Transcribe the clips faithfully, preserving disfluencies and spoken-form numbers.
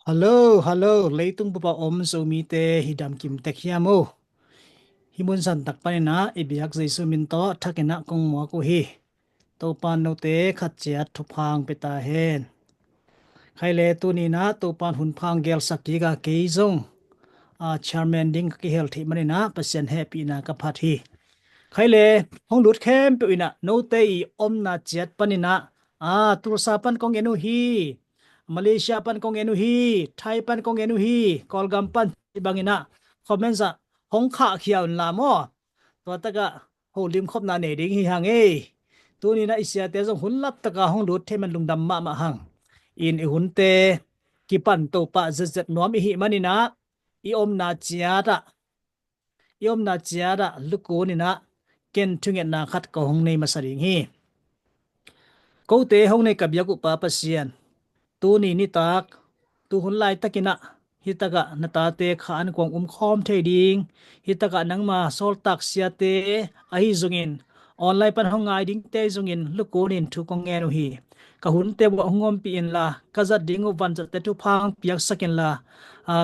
Hallo, hallo, leitung bup a om Zomite hi dam kim tek hiam uh? Hi mun san tak panin ah i biak Jesu min tawh thakin ah kong muak uh hi. Topan note khat ciat thupha hong pia ta hen. Khai le tuni-in ah Topan hun pha hong gelsak kik a, kei zong a chairman ding ka kihel theih manin ah Pasian hehpihna ka phat hi. Khai le hong lut khempeuh in ah note i omna ciat panin ah, a, Tulsa pan kong en uh hi, Malaysia pan kong en uh hi, Thai pan kong en uh hi, Kawlgam pan, cih bangin ah comments ah hong khahkhia un la maw. Tua tak ah holim khopna nei ding hi hang ei. Tuni-in ah i siate zong hun lap tak a hong lut thei man lungdam mahmah hang. In i hunte kipan Topa zetzet nuam i hih manin ah i omna ciat ah, i omna ciat ah lukun in ah ken thungetna khat ka hong nei masa ding hi. Kote hong nei ka biak uh Pa Pasian, tuni nitak, tu hun laitakin ah hi tak ah na tate kha an kuang um khawm thei ding, hi tak ah nangma sawltak siate ahi zongin, online pan hong ngai dingte zongin lukun in thu kong ngen uh hi. Ka hunte uh hong ompih inla, ka zat ding uh vanzatte thupha hong piaksak inla, a,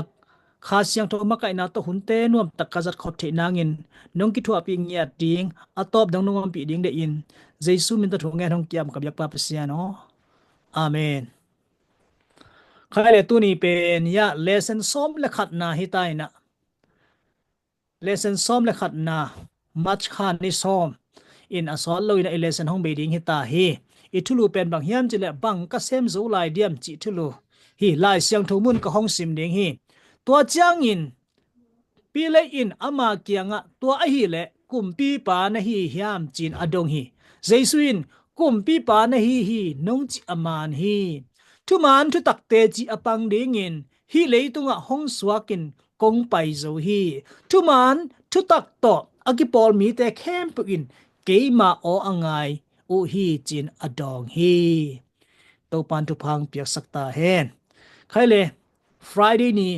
Kha Siangtho makaihna tawh hunte nuamtak ka zat khop theih nangin nong kithuahpih ngiat ding, a tawp dong nong ompih ding deih in, Jesu min tawh thu ngen hong kiam ka biak Pa Pasian aw. Amen. Khai le tuni pen, ya, lesson sawm le khatna hi ta in ah. Lesson sawm le khatna, March kha ni sawm in a sawt lo in ah i lesson hong bei ding hi ta hi. I thulu pen bang hiam cih leh bang ka sem zo lai diam cih thulu hi. Lai Siangtho mun ka hong sim ding hi. Tua ciangin Pilate in ama kiangah, tua ahih leh kumpipa na hi hiam, ci-in a dong hi. Jesu in, kumpipa na hi hi, nong cih a man hi. Thuman thutakte cih a pang dingin hih leitungah hong suakin kong pai zo hi. Thuman thutak tawh a kipawl mite khempeuh in keima aw a ngai uh hi, ci-in a dawng hi. Topan thupha hong piaksak ta hen. Khai le, Friday ni,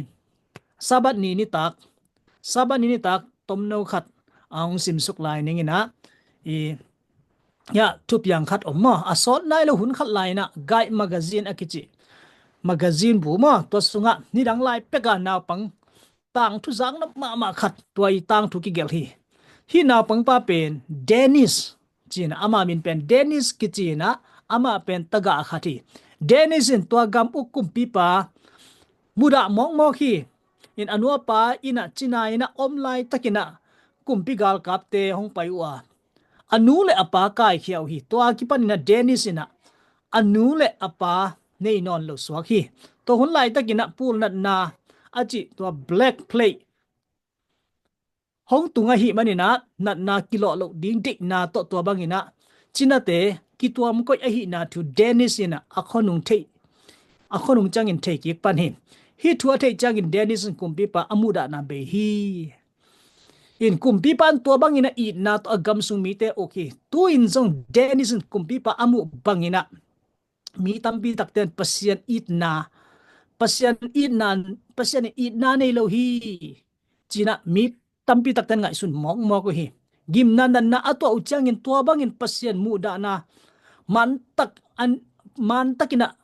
Sabbath ni nitak, Sabbath ni nitak tomno khat a hong simsuk lai ning in ah, i, ya, thupiang khat om maw, a sawt nai lo hun khat lai in ah, Guide Magazine a kici magazine bu maw, tua sungah nidang lai pek a naupang tangthu zakna mahmah khat, tua i tangthu kigelh hi. Hih naupangpa pen Dennis ci-in ah, ama min pen Dennis kici in ah, ama pen tagah khat hi. Dennis in tua gam uk kumpipa mudah mawkmawk hi. In a nuapa in ah China in ah om laitakin ah kumpi galkapte hong pai uh a, a nu le a pa kaikhia uh hi. Tua kipanin ah Dennis in ah a nu le a pa nei nawn lo suak hi. Tua hun laitakin ah pulnatna a cih, tua Black Plague hong tung ahih manin ah natna kilawh loh ding deihna tawh, tua bangin ah Chinate kituam koih ahihna thu Dennis in ah a khuanung theih, a khuanung ciangin thei kik pan hi. Hih thu a theih ciangin Dennis in kumpipa a muhdahna bei hi. In kumpipa in tua bangin ah itna tawh a gamsung mite uk hi. Tu-in zong Dennis in kumpipa a muh bangin ah mi tampi takte in Pasian itna, Pasian itna, Pasian in itna nei lo hi, ci-in ah mi tampi takte in ngaihsun mawkmawk uh hi. Gimna natna a tuah uh ciangin tua bangin Pasian muhdahna mantak an, mantakin ah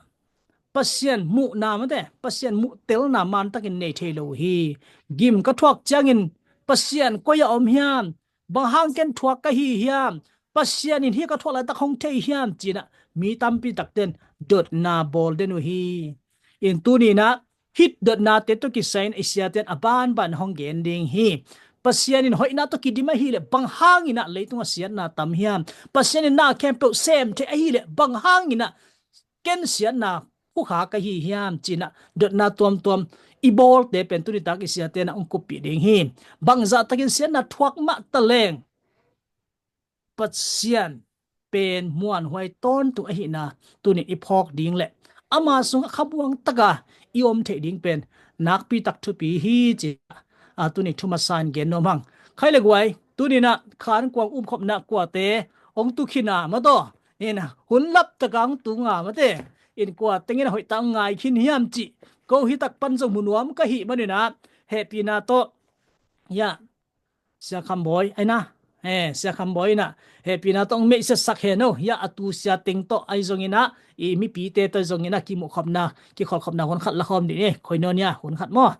Pasian muhna mate, Pasian muhtelna mantakin nei thei lo uh hi. Gim ka thuak ciangin Pasian koi-ah om hiam? Bang hang ken thuak ka hi hiam? Pasian in hih ka thuak laitak hong thei hiam? Ci-in ah mi tampi takte in dotna bawl den uh hi. In tuni-in ah hih dotnate tawh kisai-in i siate in a banban hong gen ding hi. Pasian in hoihna tawh kidim ahih leh bang hangin ah leitungah siatna tam hiam? Pasian in na khempeuh sem thei ahih leh bang hangin ah ken siatna khukha ka hi hiam? Ci-in ah dotna tuamtuam i bawlte pen tuni tak i siate in ah hong kuppih ding hi. Bangzah takin siatna thuak mah ta leng, Pasian pen muanhuai tawntung ahihna tuni-in i phawk ding le ama sungah khamuang taka i om theih ding pen nakpi tak thupi hi, ci-in ah tuni thu masa-in gen nuam hang. Khai le guai, tuni-in ah khan kuang umkhopna kuate hong tu khin a maw taw, in hun lap taka hong tung a mate, in kua tengin a hoih tak hong ngai khin hiam cih ko hi tak pan zong mu nuam ka hih manin ah hehpihna tawh, ya, Sia Kham Bawi, ai na, Eh, Sia Kham Bawi in ah hehpihna tawh hong meihsiatsak hen o. Hiah a tu sia teng tawh ahi zongin ah, i mipite tawh zongin ah kimuhkhopna, kikholhkhopna hun khat la khawm dih ni. Koinonia hun khat maw?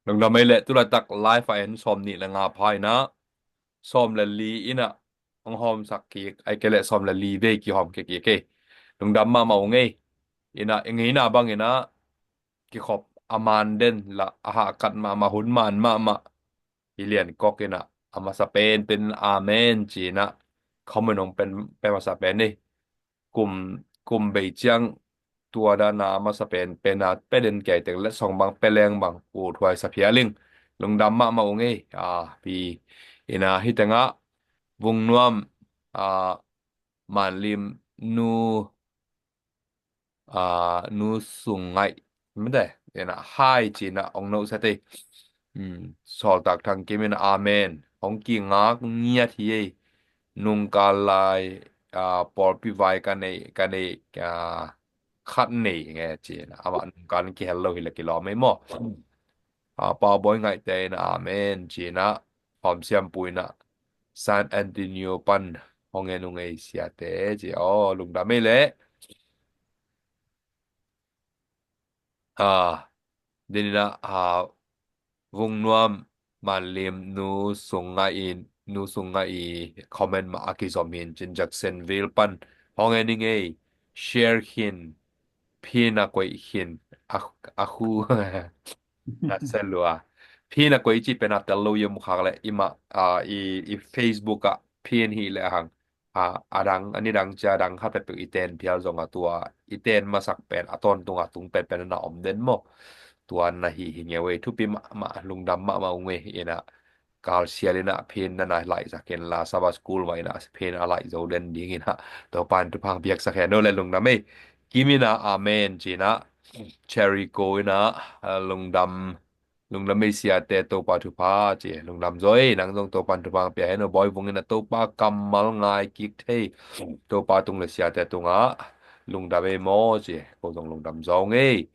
Lungdam ei leh, tu laitak live a en sawm nih le nga pha in ah, sawm le li in ah hong hawmsak kik, ahih kei leh sawm le li vei kihawm kik kik ei. Lungdam mahmah ung ei. In ah i ngeina bangin ah kikhop a man den lah, a hahkat mahmah, hun man mahmah. I lian kawk in ah a masa penpen amen ci-in ah comment hong pia, pia masa pen ei. Kum, kum bei ciang tua dan a masa penpen a pia den kei teng, letsong bang pia leng bang, U Thuai Sa Phia Ling, lungdam mahmah ung ei. A, pi in ah hih teng ah Vung Nuam, a, Manlim Nu, a, Nu Sung Ngaih, mate, in ah hi ci-in ah hong nohset ei. Sawltak Thang Kim in ah amen. Hong kingak ngiat hi ei. Nungkal lai, a, pawlpi vai ka nei, ka nei, a, khat nei nge ci-in ah, amah nungkal in kihel lo hi leh kilawm ei maw. A, Pau Bawi Ngaihte in ah amen ci-in ah, Hawm Siam Pu in ah San Antonio pan hong en ung ei siate ci. Aw, lungdam ei leh. A, den in ah, a, Vung Nuam Manlim Nu Sung Ngaih in, Nu Sung Ngaih i comment mah a kizom hi in cin, Jacksonville pan hong en ing ei. Share khin, phin a koih khin, a, a khu na se lua. Phin a koih cih pen a tel lo i om khak leh, i mah, a, i, i Facebook ah phin hi leh a hang, a, a dang, a nidang cia dang khat peuhpeuh i ten phial zong a, tua i ten masak pen a tawntung a tung penpen na om den maw? Tua na hi hi ngeu ei. Thupi mahmah, lungdam mahmah ung ei. In ah kal sial in ah phin na na laihsak in la, Sabbath School mah in ah phin a laih zo den dingin ah Topa'n thupha piaksak hen o leh. Lungdam ei. Kim in ah amen ci-in ah, Cherry Ko in ah, a, lungdam, lungdam ei siate, Topa thupha ci. Lungdam zaw ei, nang zong Topa'n thupha pia hen o. Bawi Vung in ah Topa kammal ngai kik thei, Topa tung le siate tungah lungdam ei maw ci. Ko zong lungdam zaw ung ei.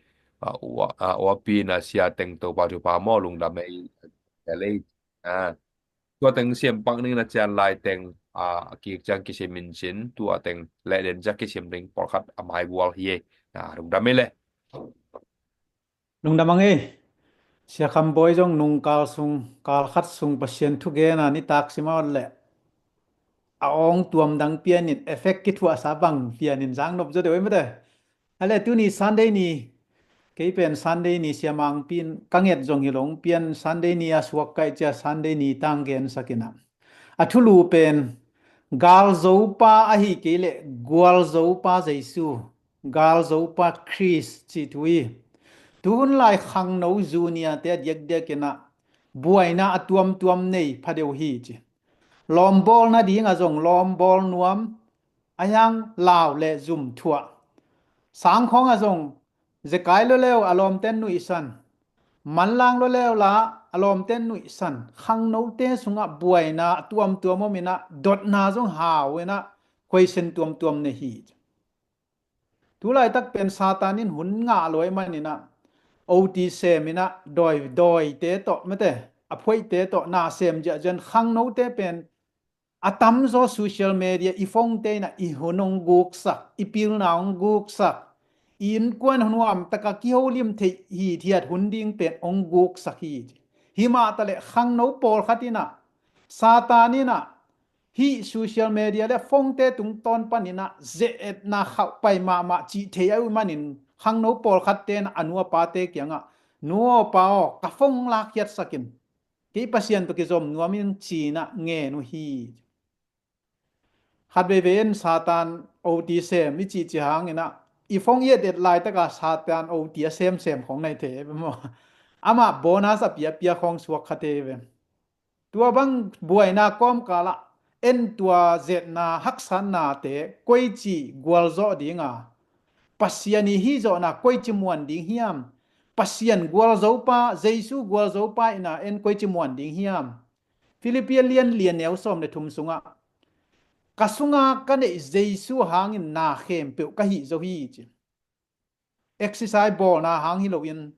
A, ua, a, uapi in ah sia teng Topa thupha maw, lungdam ei. Tel ei. A, tua teng siam pak ning na cian lai teng, a, a kik ciang kisim in cin, tua teng leh den ciang kisim ding pawlkhat a mai gual hi ei. A, lungdam ei leh. Lungdam ang ei. Sia Kham Bawi zong nungkal sung, kal khat sung Pasian thugen a nitak sim a ot leh a awng tuam dang pian in effect kithuahsa bang pian in zang nop zaw deuh ei mate. A leh tuni Sunday ni, kei pen Sunday ni siamangpi in ka nget zong hi lo, pian Sunday ni a suak kaih cia Sunday ni tang gensak in ah, a thulu pen galzopa ahi kei leh gualzopa Jesu, galzopa Khrist cih thu hi. Tuhun lai khangno junior-te a diakdiak in ah buaina a tuamtuam nei pha deuh hi ci. Lawmbawl nading ah zong lawmbawl nuam, a hiang lau le zum thuah. Sangkhawng ah zong zekai loleu a lawmten nuihsan, manlang loleu la a lawmten nuihsan, khangnote sungah buaina a tuamtuam om in ah, dotna zong hau in ah, khuaisen tuamtuam nei hi. Tu laitak pen Satan in hun ngah luai man in ah, oti sem in ah, dawi, dawite tawh mate, a phoihte tawh na sem ziahziah in, khangnote pen a tamzaw social media, i phone-te in ah i hun hong guksak, i pilna hong guksak, i innkuan nuamtaka kiholim theih hithiat hun ding pen hong guksak hi. Himah taleh khangno pawlkhat in ah Satan in ah hih social media le phone-te tungtawn panin ah ze-etna khauhpai mahmah cih thei a uh manin, khangno pawlkhatte in ah a nu a pate kiangah, "Nu aw pa aw, ka phone lakkhiatsak in, kei Pasian tawh kizom nuam ing," ci-in ah ngen uh hi. Khat veivei in Satan oti sem i cihcih hangin ah, i phone i et et laitaka Satan oti a semsem khawng na hi thei ve maw? Amah bonus a piapia khawng suak kha thei ve. Tua bang buaina kawmkalah en tua zetna haksatnate koici gualzawh dinga, Pasian i hihzawhna koici muan ding hiam? Pasian gualzopa, Jesu gualzopa in ah en koici muan ding hiam? Philippi lian li neu sawm le thum sungah, "Ka sunga ka neih Jesu hangin na khempeuh ka hih zo hi," ci. Exercise bawlna hang hi loin,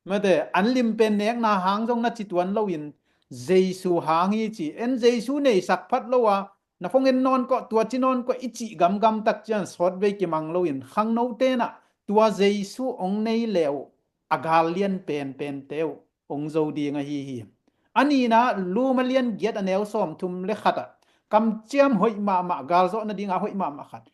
mate, an lim pen nekna hang zong na ci tuan loin, Jesu hang hi ci. En Jesu neisak phat lo a, na phone en nawn kawh, tua ci nawn kawh i cih gamgam tak ciang sawtvei kimang loin khangnote nah tua Jesu hong nei le uh a gal lian penpente uh hong zo ding ahi hi. A nihna, Rom a lian giat a neu sawmthum le khat ah kamciam hoih mahmah, galzawh nading a hoih mahmah khat.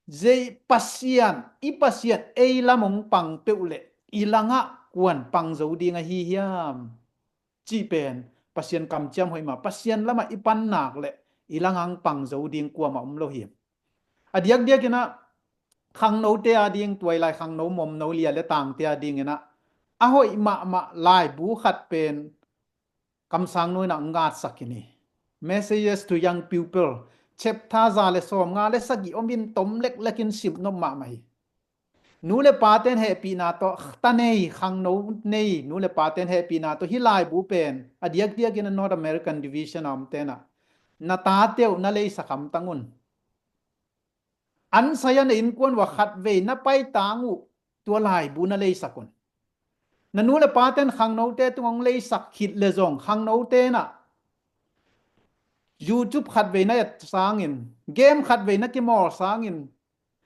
Zei Pasian, i Pasian ei lam hong pang peuh leh i langah kuan pang zo ding ahi hiam? Cih pen Pasian kamciam hoih mah, Pasian lamah i pan nak leh i langah hong pang zo ding kuamah om lo hi. A diakdiakin ah khangnote a ding, tuailai khangno momno lia le tangte a dingin ah a hoih mahmah laibu khat pen kamsang nu in ah hong ngatsak hi ni. Messages to Young People chapter za le sawmnga le sagih om in, tom leklekin sim nop mahmah hi. Nu le paten hehpihna tawh, ta nei, khangno nei nu le paten hehpihna tawh hih laibu pen a diakdiakin a North American Division a omte nah na tate uh na leisak hamtang un. An sai a na innkuan uah khatvei na paitang uh tua laibu na leisak un. Na nu le paten khangnote tungah hong leisak khit le zong khangnote nah YouTube khatvei na et sangin, game khatvei na kimawl sangin,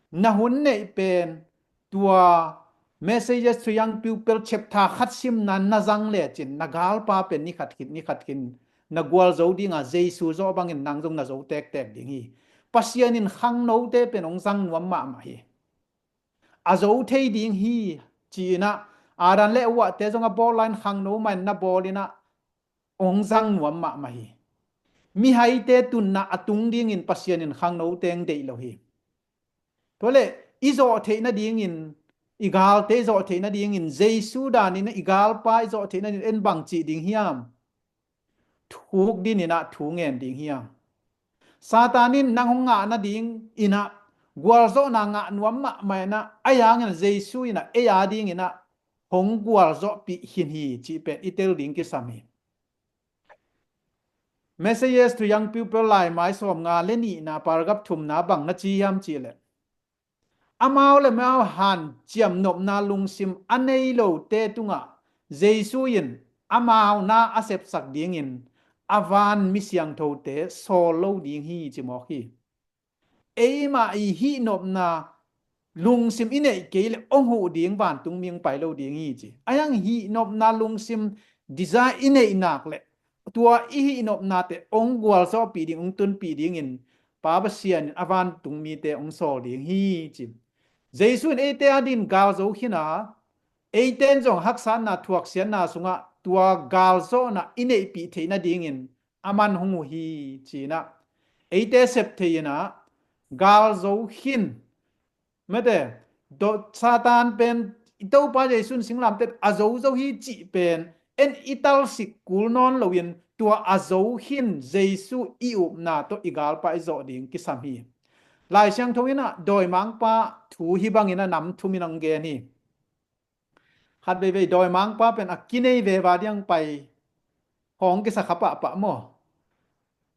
na hun neih pen tua Messages to Young People chapter khat simna na zang lecin na galpa pen ni khat khit ni khat khin na gualzo dinga Jesu zawh bangin nang zong na zo tektek ding hi. Pasian in khangnote pen hong zang nuam mahmah hi. A zo thei ding hi ci-in ah Adam le Eva te zong a bawl lai-in khangno mah in na bawl in ah hong zang nuam mahmah hi. Mihaite tunna a tung dingin Pasian in khangnote hong deih lo hi. Tua leh i zawh theih nadingin, i galte i zawh theih nadingin Jesu danin i galpa i zawh theih nadingin en bang cih ding hiam? Thuk dinin ah thu ngen ding hiam? Satan in nang hong ngah nadingin ah gualzawhna ngah nuam mahmah in ah, ahi hangin Jesu in ah ei a dingin ah hong gualzawhpih khin hi cih pen i tel ding kisam hi. Messages to Young People laimai sawmnga le nihna, paragraph thumna bang na ci hiam cih leh, amau le amau hanciam nopna lungsim a nei lote tungah Jesu in amau na a sepsak dingin a van mi siangthote sawl lo ding hi ci mawk hi. Eimah i hih nopna lungsim i neih kei leh hong huh ding vantungmi hong pai lo ding hi ci. Ahi hang hih nopna lungsim desire i neih nak leh tua i hih nopnate hong gualzawhpih ding, hong tunpih dingin Pa Pasian in a vantungmite hong sawl ding hi ci. Jesu in eite a dingin galzo khin a, eite in zong haksatna thuaksiatna sungah tua galzawhna i neihpih theih nadingin aman hong uh hi ci-in ah eite sep thei-in ah galzo khin. Mate, Satan pen i Topa Jesu in singlamteh a zo zo hi cih pen en i talsik kul nawn loin tua a zo khin Jesu i upna tawh i galpa i zawh ding kisam hi. Lai Siangtho in ah dawimangpa thu hih bangin a nam thum in hong gen hi. Khat veivei dawimangpa pen a kinei veva ding pai hong kisa kha pahpah maw?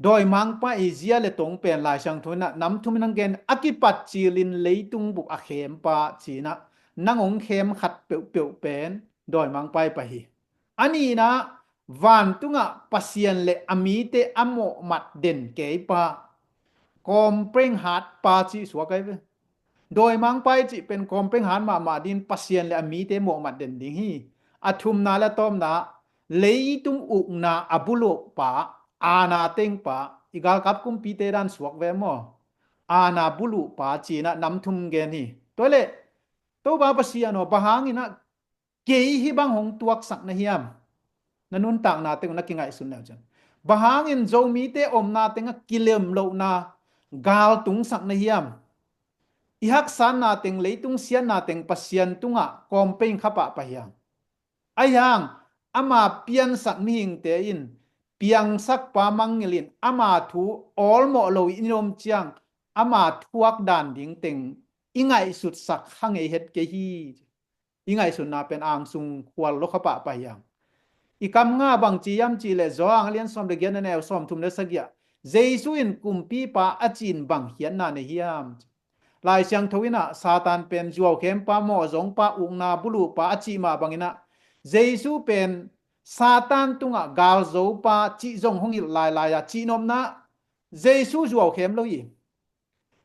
Dawimangpa i zia le tong pen Lai Siangtho in ah nam thum in hong gen, a kipat cilin leitung bup a khempa ci-in ah nang hong khem khat peuhpeuh pen dawimangpa i pai hi. A nihna, vantungah Pasian le a mite a mawhmat den keipa, kawmpreng hatpa cih suak ahi ve. Dawimangpa i cih pen kawmpreng hat mahmah dingin Pasian le a mite mawhmat den ding hi. A thumna le a tawpna, leitung ukna a buluhpa, aana tengpa, i galkap kumpite dan suak ve maw? Aana buluhpa ci-in ah nam thum gen hi. Tua leh Topa Pasian aw, bang hangin ah kei hih bang hong tuaksak na hiam? Na nuntakna teng uh na kingaihsun leu cin, bang hangin Zomite omna tengah kilem lohna gal tungsak na hiam? I haksatna teng, leitung siatna teng Pasian tungah kawmpreng kha pahpah hiam? Ahi hang ama piansak mihingte in piangsakpa mangngilh in ama thu awlmawh lo i om ciang ama thuak dan ding teng i ngaihsutsak kha ngei het kei hi. I ngaihsutna pen angsung khual lo kha pahpah hiam? I kam nga bang ci hiam cih leh Johan a lian sawm le giat a neu sawmthum le sagih ah Jesu in kumpipa a ci-in bang khiatna nei hiam? Lai Siangtho in ah Satan pen zuaukhempa, mawhzongpa, ukna buluhpa a cih mah bangin ah Jesu pen Satan tungah galzopa cih zong hong hilh lailai a, cihnopna Jesu zuau khem lo hi.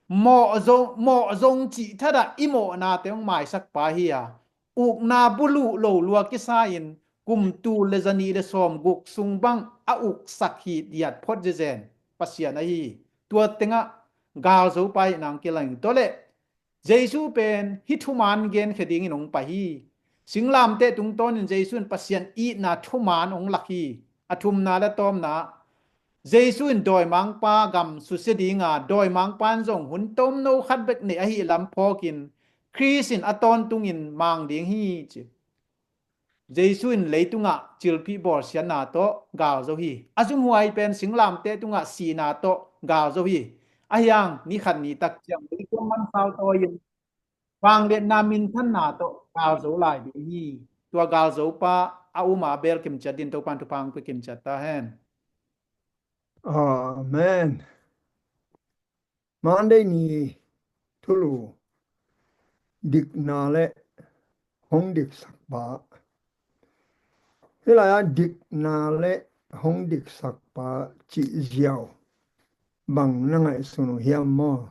Mawh zong, mawh zong cih thadah i mawhnate hong maisakpa hi a, ukna buluh lo lua kisa-in kum tul le zanih le sawmguk sung bang a uksak hi diat phot zezen Pasian ahi hi. Tua tengah galzopa hi nang kilang tua le Jesu pen hih thuman genkhia dingin hong pai hi. Singlamteh tungtawnin Jesu in Pasian itna thuman hong lak hi. A thumna le tawmna, Jesu in dawimangpa gam susia dinga, dawimangpa in zong hun tomno khat bek nei ahi lam phawkin Khrist in a tawntungin mang ding hi ci. Jesu in leitungah cilpih bawlsiatna tawh galzo hi. A zumhuai pen singlamteh tungah sihna tawh galzo hi. Ahiang ni khat ni tak ciang leitung mansau tawi-in vangliatna minthanna tawh galzo lai ding hi. Tua galzopa a um a bel kimciat din Topan thupha hong pia kimciat ta hen. Amen. Monday ni thulu, dikna le hong diksakpa. Hih lai-ah dikna le hong diksakpa cih ziau bang na ngaihsun uh hiam maw?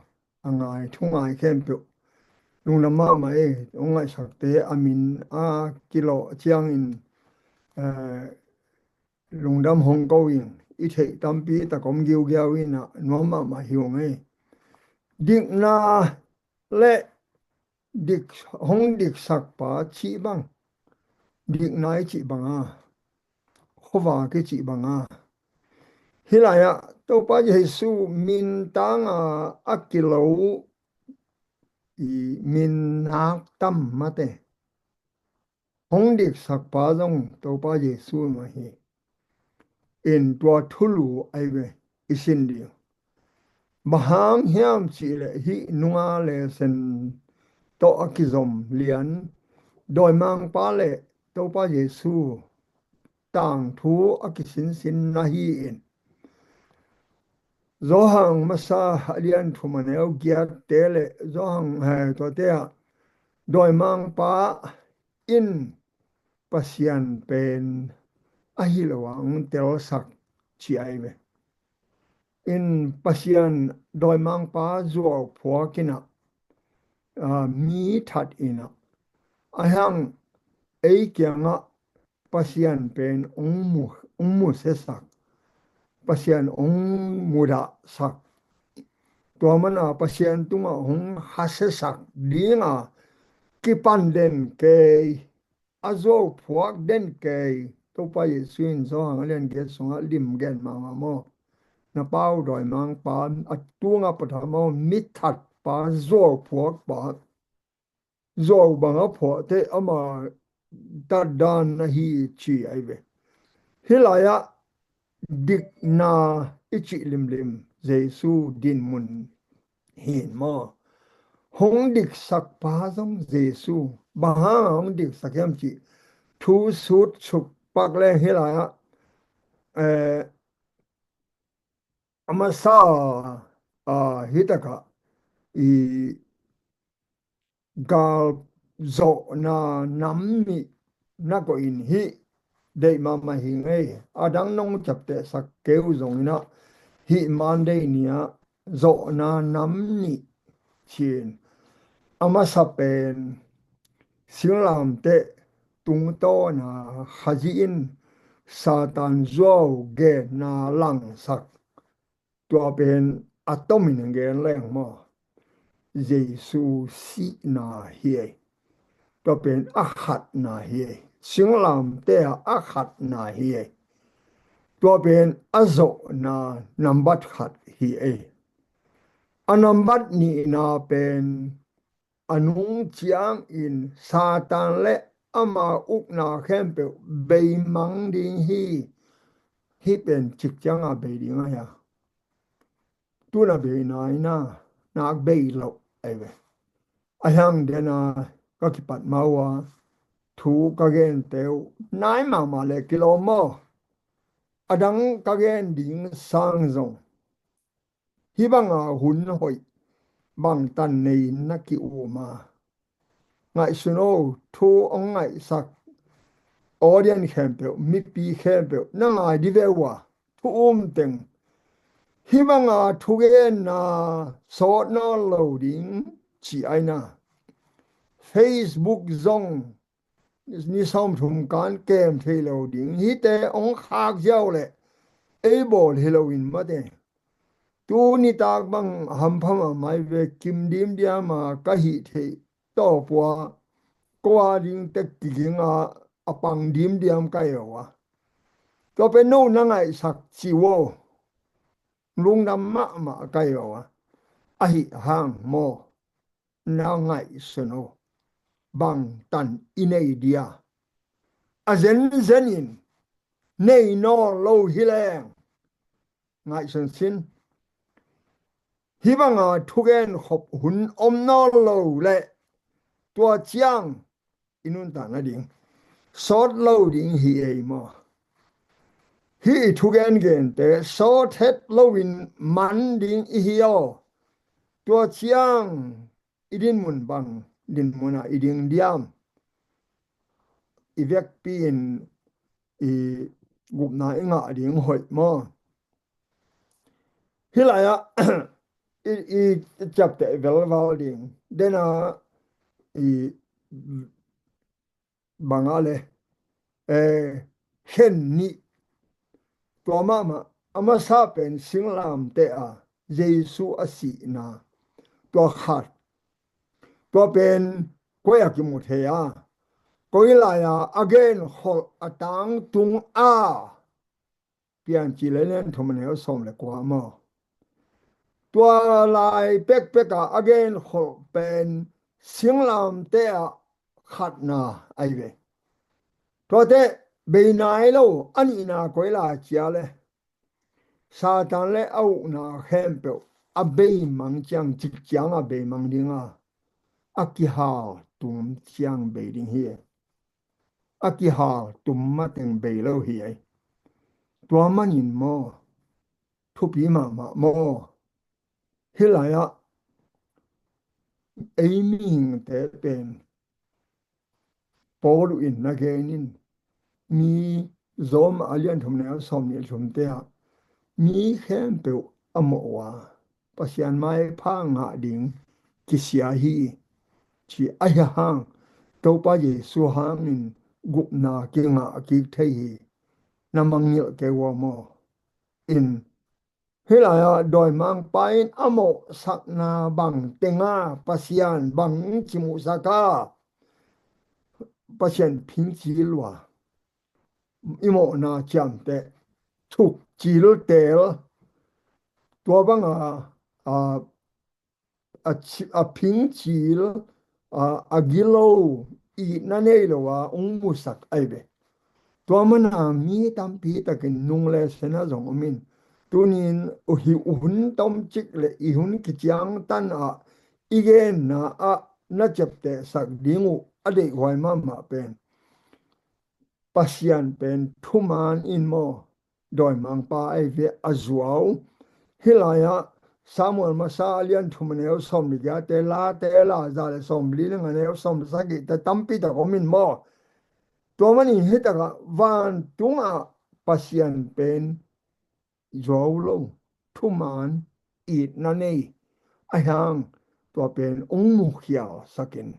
A ngai, thu ngai khempeuh lungdam mahmah ei. Hong ngaihsakte a min a kilawh ciangin, eh, lungdam hong ko in, i theih tampi tak om giugiau in ah nuam mahmah hi ung ei. Dikna le dik, hong diksakpa cih bang, dikna i cih banga, khuavak i cih banga, hih lai-ah Topa Jesu mintanga a kilo i min nak tam mate. Hong diksakpa zong Topa Jesu mah hi. In tua thulu ahi ve i sin ding. Bang hang hiam cihleh hih nunga lesen tawh a kizom lian dawimangpa le Topa Jesu tangthu a kisinsin na hi in. Johan masa a lian thum a neu giatte le Johan, eh, tuate ah dawimangpa in Pasian pen ahi lo a hong telsak ci ahi ve. In Pasian dawimangpa zuau phuak in ah, ah, mi that in ah, ahiang ei kiangah Pasian pen hong mu, hong musiasak, Pasian hong mudahsak, tua mana Pasian tungah hong hasiasak dinga kipan den kei, a zuau phuak den kei. Topa Jesu in Johan a lian giat sungah lim gen mahmah maw? Na pau dawimangpa, a tunga patha maw, mithatpa, zuau phuakpa, zuau banga phuahte ama tatdan ahi ci ahi ve. Hih lai-ah dikna i cih limlim Jesu dinmun hi in maw? Hong diksakpa zong Jesu. Bang hanga hong diksak hiam cih thu sut suk pak leng hih lai-ah, eh, a masa, ah, hih takah i galzawhna nam nih na koih in hih deih mahmah hi ngei. A dang nong ciaptehsak kei uh zongin ah hih Monday ni-ah zawhna nam nih ci-in, a masa pen singlamteh tungtawna Khazih in Satan zuau genna langsak. Tua pen a tomin gen leng maw? Jesu sihna hi ei. Tua pen a khatna hi ei. Singlamteh a khatna hi ei. Tua pen a zawhna nambat khat hi ei. A nambat nihna pen a nung ciangin Satan le ama ukna khempeuh beimang ding hi. Hih pen cik cianga bei ding ahi a. Tuna beina ina nak bei loh ahi ve. A hiang dena ka kipat ma uh a, thu ka gente uh nai mahmah le kilawm maw? A dang ka gen ding sang zong hih banga hun hoih bangtan nei na ki-um a, ngaihsun o, thu hong ngaihsak audience khempeuh, mipi khempeuh na ngai dih ve uh a, thu um teng, hih banga thugenna sawt nawn lo ding ci aina. Facebook zong ni sawmthum kan kem thei lo ding. Hihte hong khak ziau leh ei bawl hi loin mate. Tu nitak bang hampha mahmah hi ve, kim dimdiam a ka hih theih tawpua, ko a ding tek kiging a, a pang dimdiam ka hi uh a. Tua pen no na ngaihsak ci uh aw. Lungdam mahmah ka hi uh a. Ahi hang maw, na ngaihsun uh. Bang tan i nei dia? A zenzen in nei nawn lo hi leng ngaihsun sin. Hih banga thugen khop hun om nawn lo leh tua ciang i nuntak nading sawt lo ding hi ei maw? Hih i thugen gente sawt het loin man ding i hi aw. Tua ciang i dinmun bang dinmun ah i ding diam? I vekpi in i gupna i ngah ding hoih maw? Hih lai-ah i, i ciapteh velval ding dena i banga le, eh, khen nih. Tua mahmah a masa pen singlamteh a Jesu a sihna, tua khat. Tua pen koi a kimu thei a, koi lai-a a genkholh a tangtung a, Piancil a lian thum a neu sawm le kua maw? Tua lai pekpek a a genkholh pen singlamteh a khatna ahi ve. Tuate bei nai lo, a nihna koi lai cia le Satan le a ukna khempeuh a beimang ciang, cik ciang a beimang ding a, a kihal tum ciang bei ding hi. A kihal tum mateng bei lo hi ei. Tua manin maw, thupi mahmah maw? Hih lai-ah ei mihingte pen Paul in na gen in, mi Rom a lian thum neu sawm nih le thumte ah, mi khempeuh a mawh uh a, Pasian maipha ngah ding kisia hi, ci ahi hang, Topa Jesu hangin gupna kingah kik thei hi. Na mangngilh kei uh a maw? In hih lai-ah dawimangpa in a mawhsakna bang tenga Pasian bang cimuhsak a, Pasian phingcil uh a, i mawhna ciamteh, thuk ciltel, tua banga a, a ci-, a phingcil, a, a gilo, itna nei lo a ung musak ahi ve. Tua mana mi tampi takin nung le sena zong om in, tunin uh hi uh hun tomcik le i hun kiciangtan ah i genna ah na ciaptehsak ding uh a deihhuai mahmah pen Pasian pen thuman in maw, dawimangpa ahi ve a zuau. Hih lai-ah Samuel masa a lian thum a neu sawm le giate, Late la za le sawm li le nga neu sawm le sagihte tampi tak om in maw? Tua manin hih takah vantungah Pasian pen zuau lo, thuman, itna nei ahi hang, tua pen ung mukhialsak in.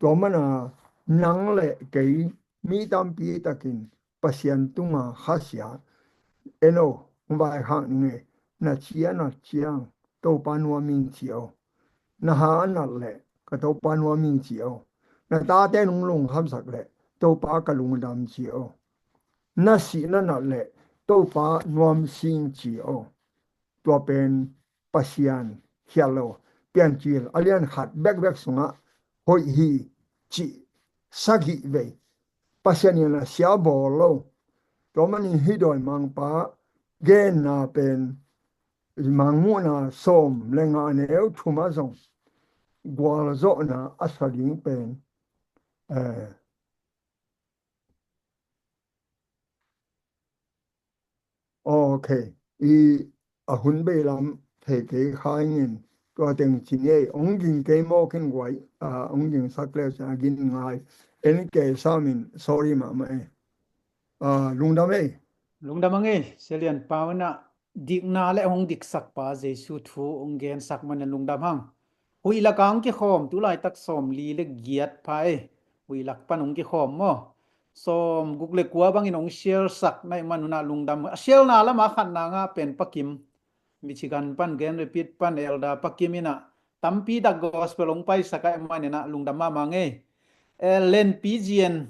Tua mana nang le kei mi tampi takin Pasian tunga khasia, en o, hong vaikhak ning e, na ci a nat ciang Topa nuam ing ci o. Na ha a nat leh ka Topa nuam ing ci o. Na tate nong lungkhamsak leh Topa ka lungdam ci o. Na sih na nat leh Topa nuam sing ci o. Tua pen Pasian khial lo, Piancil a lian khat bekbek sungah hoih hi cih sagih vei Pasian in a sia bawl lo. Tua manin hih dawimangpa genna pen Mangmuhna sawm le nga neu thum ah zong gualzawhna a sa ding pen, eh, ok, i a hun bei lam thei kei kha ing in, tua teng ci ni ei, hong ging kei mawk in guai, ah, hong gingsak le cin a gin ngai. Ken kei samin sorry mahmah ei. Ah, lungdam ei. Lungdam ang ei, Sia Lian Pau in ah dikna le hong diksak pa Jesu thu hong gensak manin lungdam hang. Huih lak ah hong kikhawm, tu laitak sawm li le giat pha ei. Huih lak pan hong kikhawm maw. Sawm guk le kua bangin hong share sak na hih manun ah lungdam. A share na lam ah khatna ngah pen Pa Kim, Michigan pan, Grand Rapids pan, Elder Pa Kim in ah tampi tak gospel hong paisak ahih manin ah lungdam mahmah ang ei. Eh, Len Pi Zian,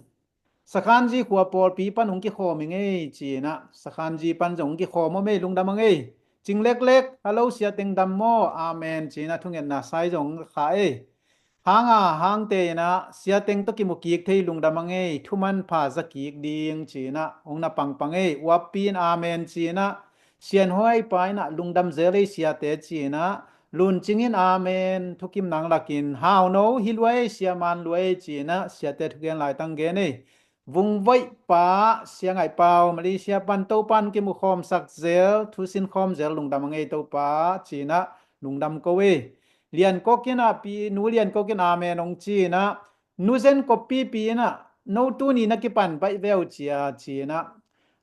Sakhanji khua pawlpi pan hong kikhawm ing ei ci-in ah, Sakhanji pan zong hong kikhawm om ei, lungdam ang ei. Cing Lek Lek, hello, Sia Teng dam maw? Amen ci-in ah thungetna sai zong hong kha ei. Hang a, Hangte in ah, Sia Teng tawh kimu kik thei, lungdam ang ei, thuman pha za kik ding ci-in ah hong na pangpang ei. Uappi in amen ci-in ah, Sian Huai Pa in ah lungdam zel ei siate ci-in ah, Lun Cing in amen, thukim nang lakin, Hau No hi lua ei, Sia Man lua ei ci-in ah siate thugen laitang gen ei. Vung Voih Pa, Sia Ngaih Pau, Malaysia pan, Topan kimu khawmsak zel, thusin khawm zel, lungdam ang ei Topa ci-in ah lungdam ko ei. Lian Kok in ah, Pi Nu Lian Kok in amen hong ci-in ah, Nu Zen Kop Pipi in ah, no tuni na kipan baih veu cia ci-in ah,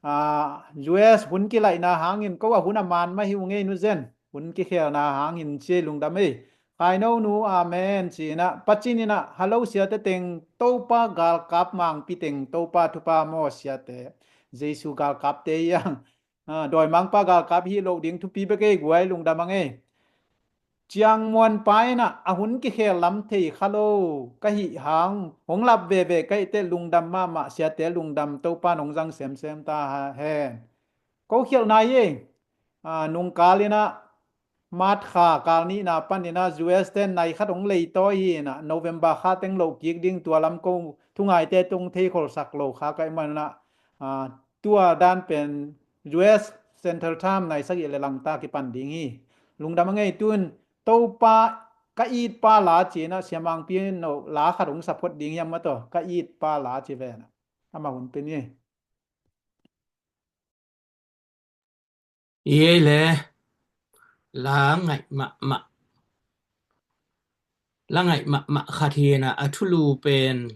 ah, U S hun kilaihna hangin ko a hun a man mah hi ung ei Nu Zen, hun kikhelna hangin ci ei, lungdam ei. Khai No Nu, amen ci-in ah, Pa Cin in ah, hello siate teng, Topa galkap mangpi teng, Topa thupha maw siate, Jesu galkapte hi ang. Ah, dawimangpa galkap hi loh ding thupi bek ei guai, lungdam ang ei. Ciang Muan Pa in ah, a hun kikhel lam thei kha lo ka hih hang hong lap veve ka hih teh lungdam mahmah, siate lungdam, Topa in hong zang semsem ta hen. Ko khialhna hi ei. Ah, nungkal in ah March kha kal nihna panin ah U S ten nai khat hong leitawi hi in ah, November kha teng loh kik ding, tua lam ko thungaite tawh hong theikholsak lo kha ka hih manun ah, ah, tua dan pen U S Central Time nai sagih le langta kipan ding hi. Lungdam ang ei. Tun Topa ka it pa la ci-in ah, Sia Mangpi in ah la khat hong sa phot ding hiam maw, tua ka it pa la ci ve in ah, amah hun pia ni. Ei le, la ngaih mahmah, la ngaih mahmah khat hi in ah, a thulu pen,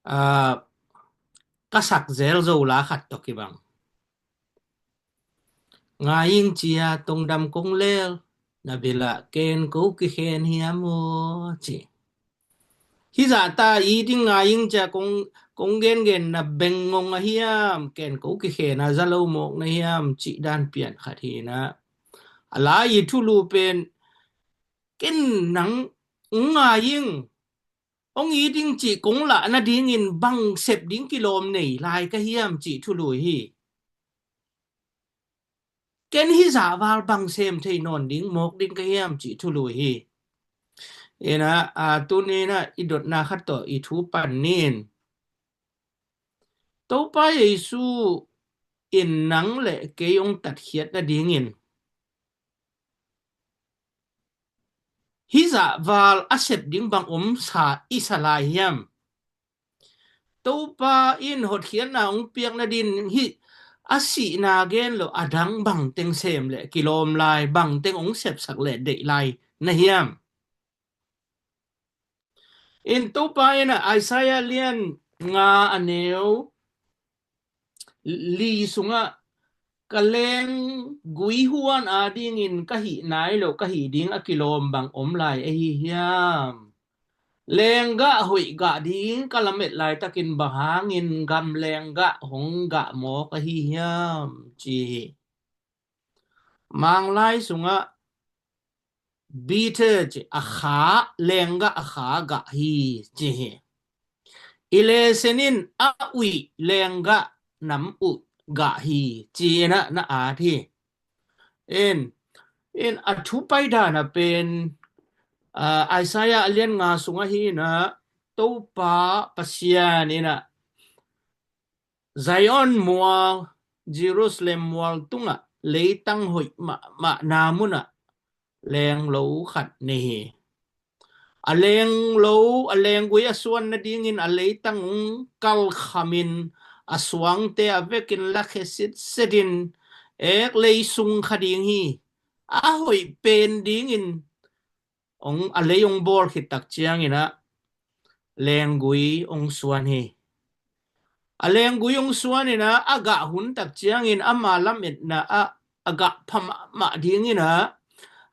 ah, ka sak zel zo la khat tawh kibang. Ngai ing cia, tongdam kong lel, na bilah ken ko kikhen hiam aw, ci. Hih zahta it ing, ngai ing cia kong, kong gengen na beng ngong a hiam, ken ko kikhen a za lo mawk na hiam, cih dan pian khat hi in ah, a la i thulu pen, ken nang ngai ing, hong it ing cih kong lah nadingin bang sep ding kilawm nei lai ka hiam, cih thulu hi. Ken hih zahval bang sem thei nawn ding mawk ding ka hiam, cih thulu hi. In ah, ah, tuni in ah i dotna khat tawh i thu pan ni in. Topa Jesu in nang le kei hong tatkhiat nadingin hih zahval a sep ding bang om sa i sa lai hiam? Topa in hotkhiatna hong piak nadin hih a sihna gen lo a dang bang teng sem le kilawm lai, bang teng hong sepsak le deih lai na hiam? In Topa in ah Isaiah lian nga a neu li sungah, ka lenggui huan adingin ka hih nai lo, ka hih ding a kilawm bang om lai ahi hiam? Lenggah hoih gah ding ka lamet laitakin bang hangin gam lenggah hong gah mawk ahi hiam, ci hi. Manglai sungah bitter ci, a kha, lenggah a kha gah hi, ci hi. I lesen in a uih lenggah nam uh gah hi, ci-in ah na at hi. In, in a thu paidana pen, ah, Isaiah a lian nga sungah hi in ah, Topa Pasian in ah Zion mual, Jerusalem mual tungah leitang hoih mahmahna munah lenglo khat nei hi. A lenglo, a lenggui a suan nadingin a leitang hong kalkhamin a suangte a vekin lakhia sitsetin ek lei sung kha ding hi. A hoih pen dingin hong, a lei hong bawl khit tak ciangin ah lenggui hong suan hi. A lenggui hong suan in ah, a gah hun tak ciangin ama lametna ah a gah pha mahmah ding in ah,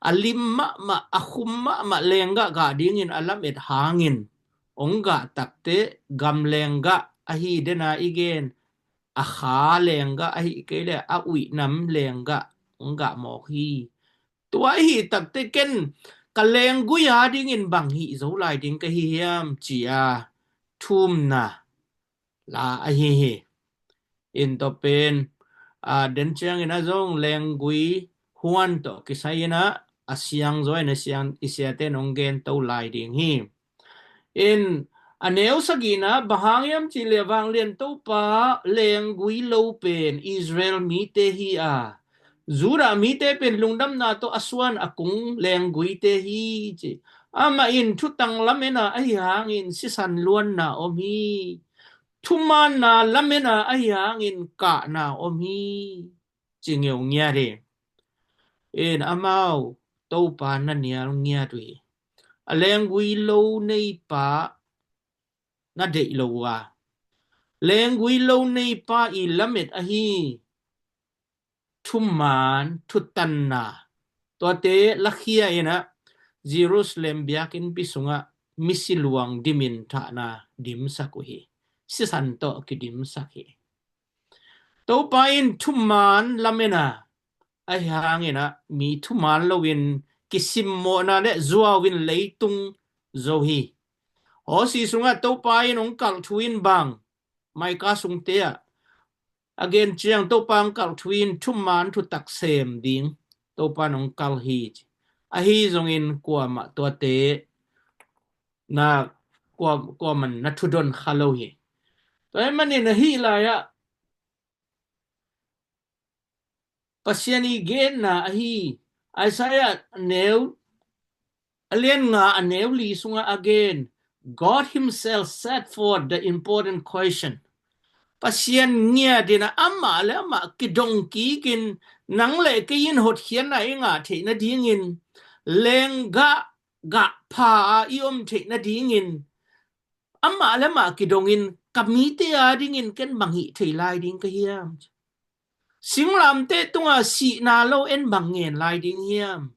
a lim mahmah, a khum mahmah lenggah gah dingin a lamet hangin, hong gah takteh gam lenggah ahi dena i gen, a kha lenggah ahi kei leh a uihnam lenggah hong gah mawk hi. Tua ahi takteh ken ka lenggui a dingin bang hih zo lai ding ka hi hiam, ci-a thumna la ahi hi. In tua pen, a, den ciangin ah zong lenggui huan tawh kisai in ah a siangzaw in a siang, i siate in hong gen to lai ding hi. In a neu sagihna, bang hang hiam cih leh Vanglian Topa lenggui lo pen Israel mite hi a, Judah mite pen lungdamna tawh a suan a kung lengguite hi, ci. Amah in thutang lamen a ahi hangin sisan luanna om hi. Thumaanna lamen a ahi hangin kahna om hi, ci ngeungiat hi. In amau Topa na nial ngiat uh hi. A lenggui lo neipa na deih lo uh a, lenggui lo neipa i lamet ahi thumaan, thutanna, tuate lakhia in ah Jerusalem biakinnpi sungah misi luang dimin thahna dimsak uh hi. Sisan tawh kidimsak hi. Topa in thumaan lamen a, ahi hangin ah mi thumaan loin kisimmawhna le zuau in leitung zo hi. Hosea sungah Topa in hong kalh thu in bang, Micah sungte ah a gen ciang, Topa hong kalh thu in thumaan thutak sem ding Topa in hong kalh hi, ci. Ahi zongin kuamah tuate na, kua, kuaman na thudon kha lo hi. Tua ahih manin ahih lai-ah Pasian i genna ahi Isaiah a neu, a lian nga, a neu li sungah a gen, God himself set forth the important question. Pasian ngiat in ah amah le amah kidong kikin, nang le kei in hotkhiatna i ngah theih nadingin, lenggah gah pha a i om theih nadingin, amah le amah kidongin, ka mite a dingin ken bang hih thei lai ding ka hiam? Singlamteh tunga sihna lo en bang ngen lai ding hiam?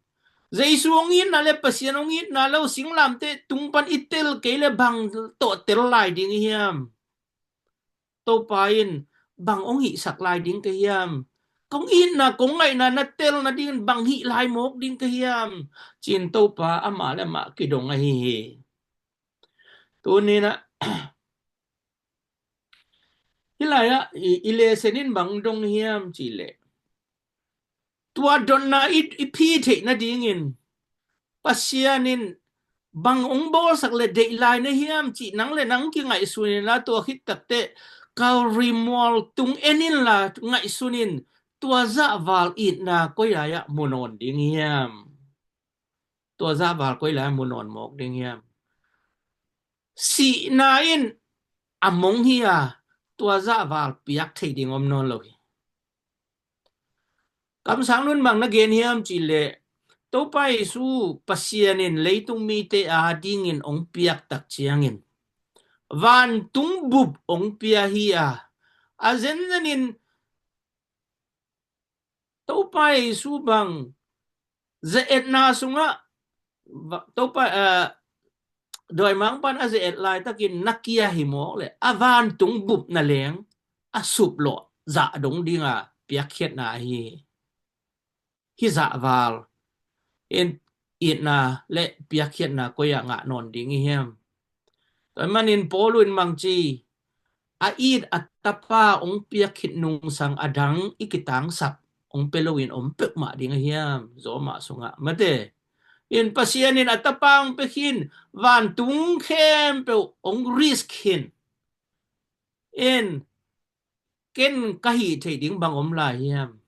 Jesu hong itna le Pasian hong itna lo singlamteh tung pan i tel kei le bang tawh tel lai ding hiam? Topa in bang hong hihsak lai ding ka hiam? Kong itna, kong ngaihna na tel nadingin bang hih lai mawk ding ka hiam? Ci-in Topa amah le amah kidong ahi hi. Tuni-in ah, hih lai-ah i, i lesson in bang dong hiam cih leh, tua dotna i, i phi theih nadingin Pasian in bang hong bawlsak le deih lai na hiam cih nang le nang kingaihsun inla, tua khit takteh Calvary mual tung en inla ngaihsun in, tua zahval itna koi lai-ah mu nawn ding hiam? Tua zahval koi lai-ah mu nawn mawk ding hiam? Sihna in a mong hi a, tua zahval piak thei ding om nawn lo hi. Kamsang Nun bang na gen hiam cih leh, Topa Jesu Pasian in leitung mite a dingin hong piak tak ciangin vantung bup hong pia hi a, a zenzen in Topa Jesu bang ze-etna sungah va-, Topa, eh, dawimangpa'n a ze-et laitakin na kia hi mawk leh a vantung bupna leng a suplawh zah dong dinga piakkhiatna ahi hi. Hih zahval in itna le piakkhiatna koi-ah ngah nawn ding i hiam? Tua ahih manin Paul in bang ci, a it a tapa hong piak khit nungsang a dang i kitangsap hong pia loin om peuhmah ding a hiam? Zawmah sungah mate. In Pasian in a tapa hong pia khin, vantung khempeuh hong risk khin. In ken ka hih theih ding bang om lai hiam?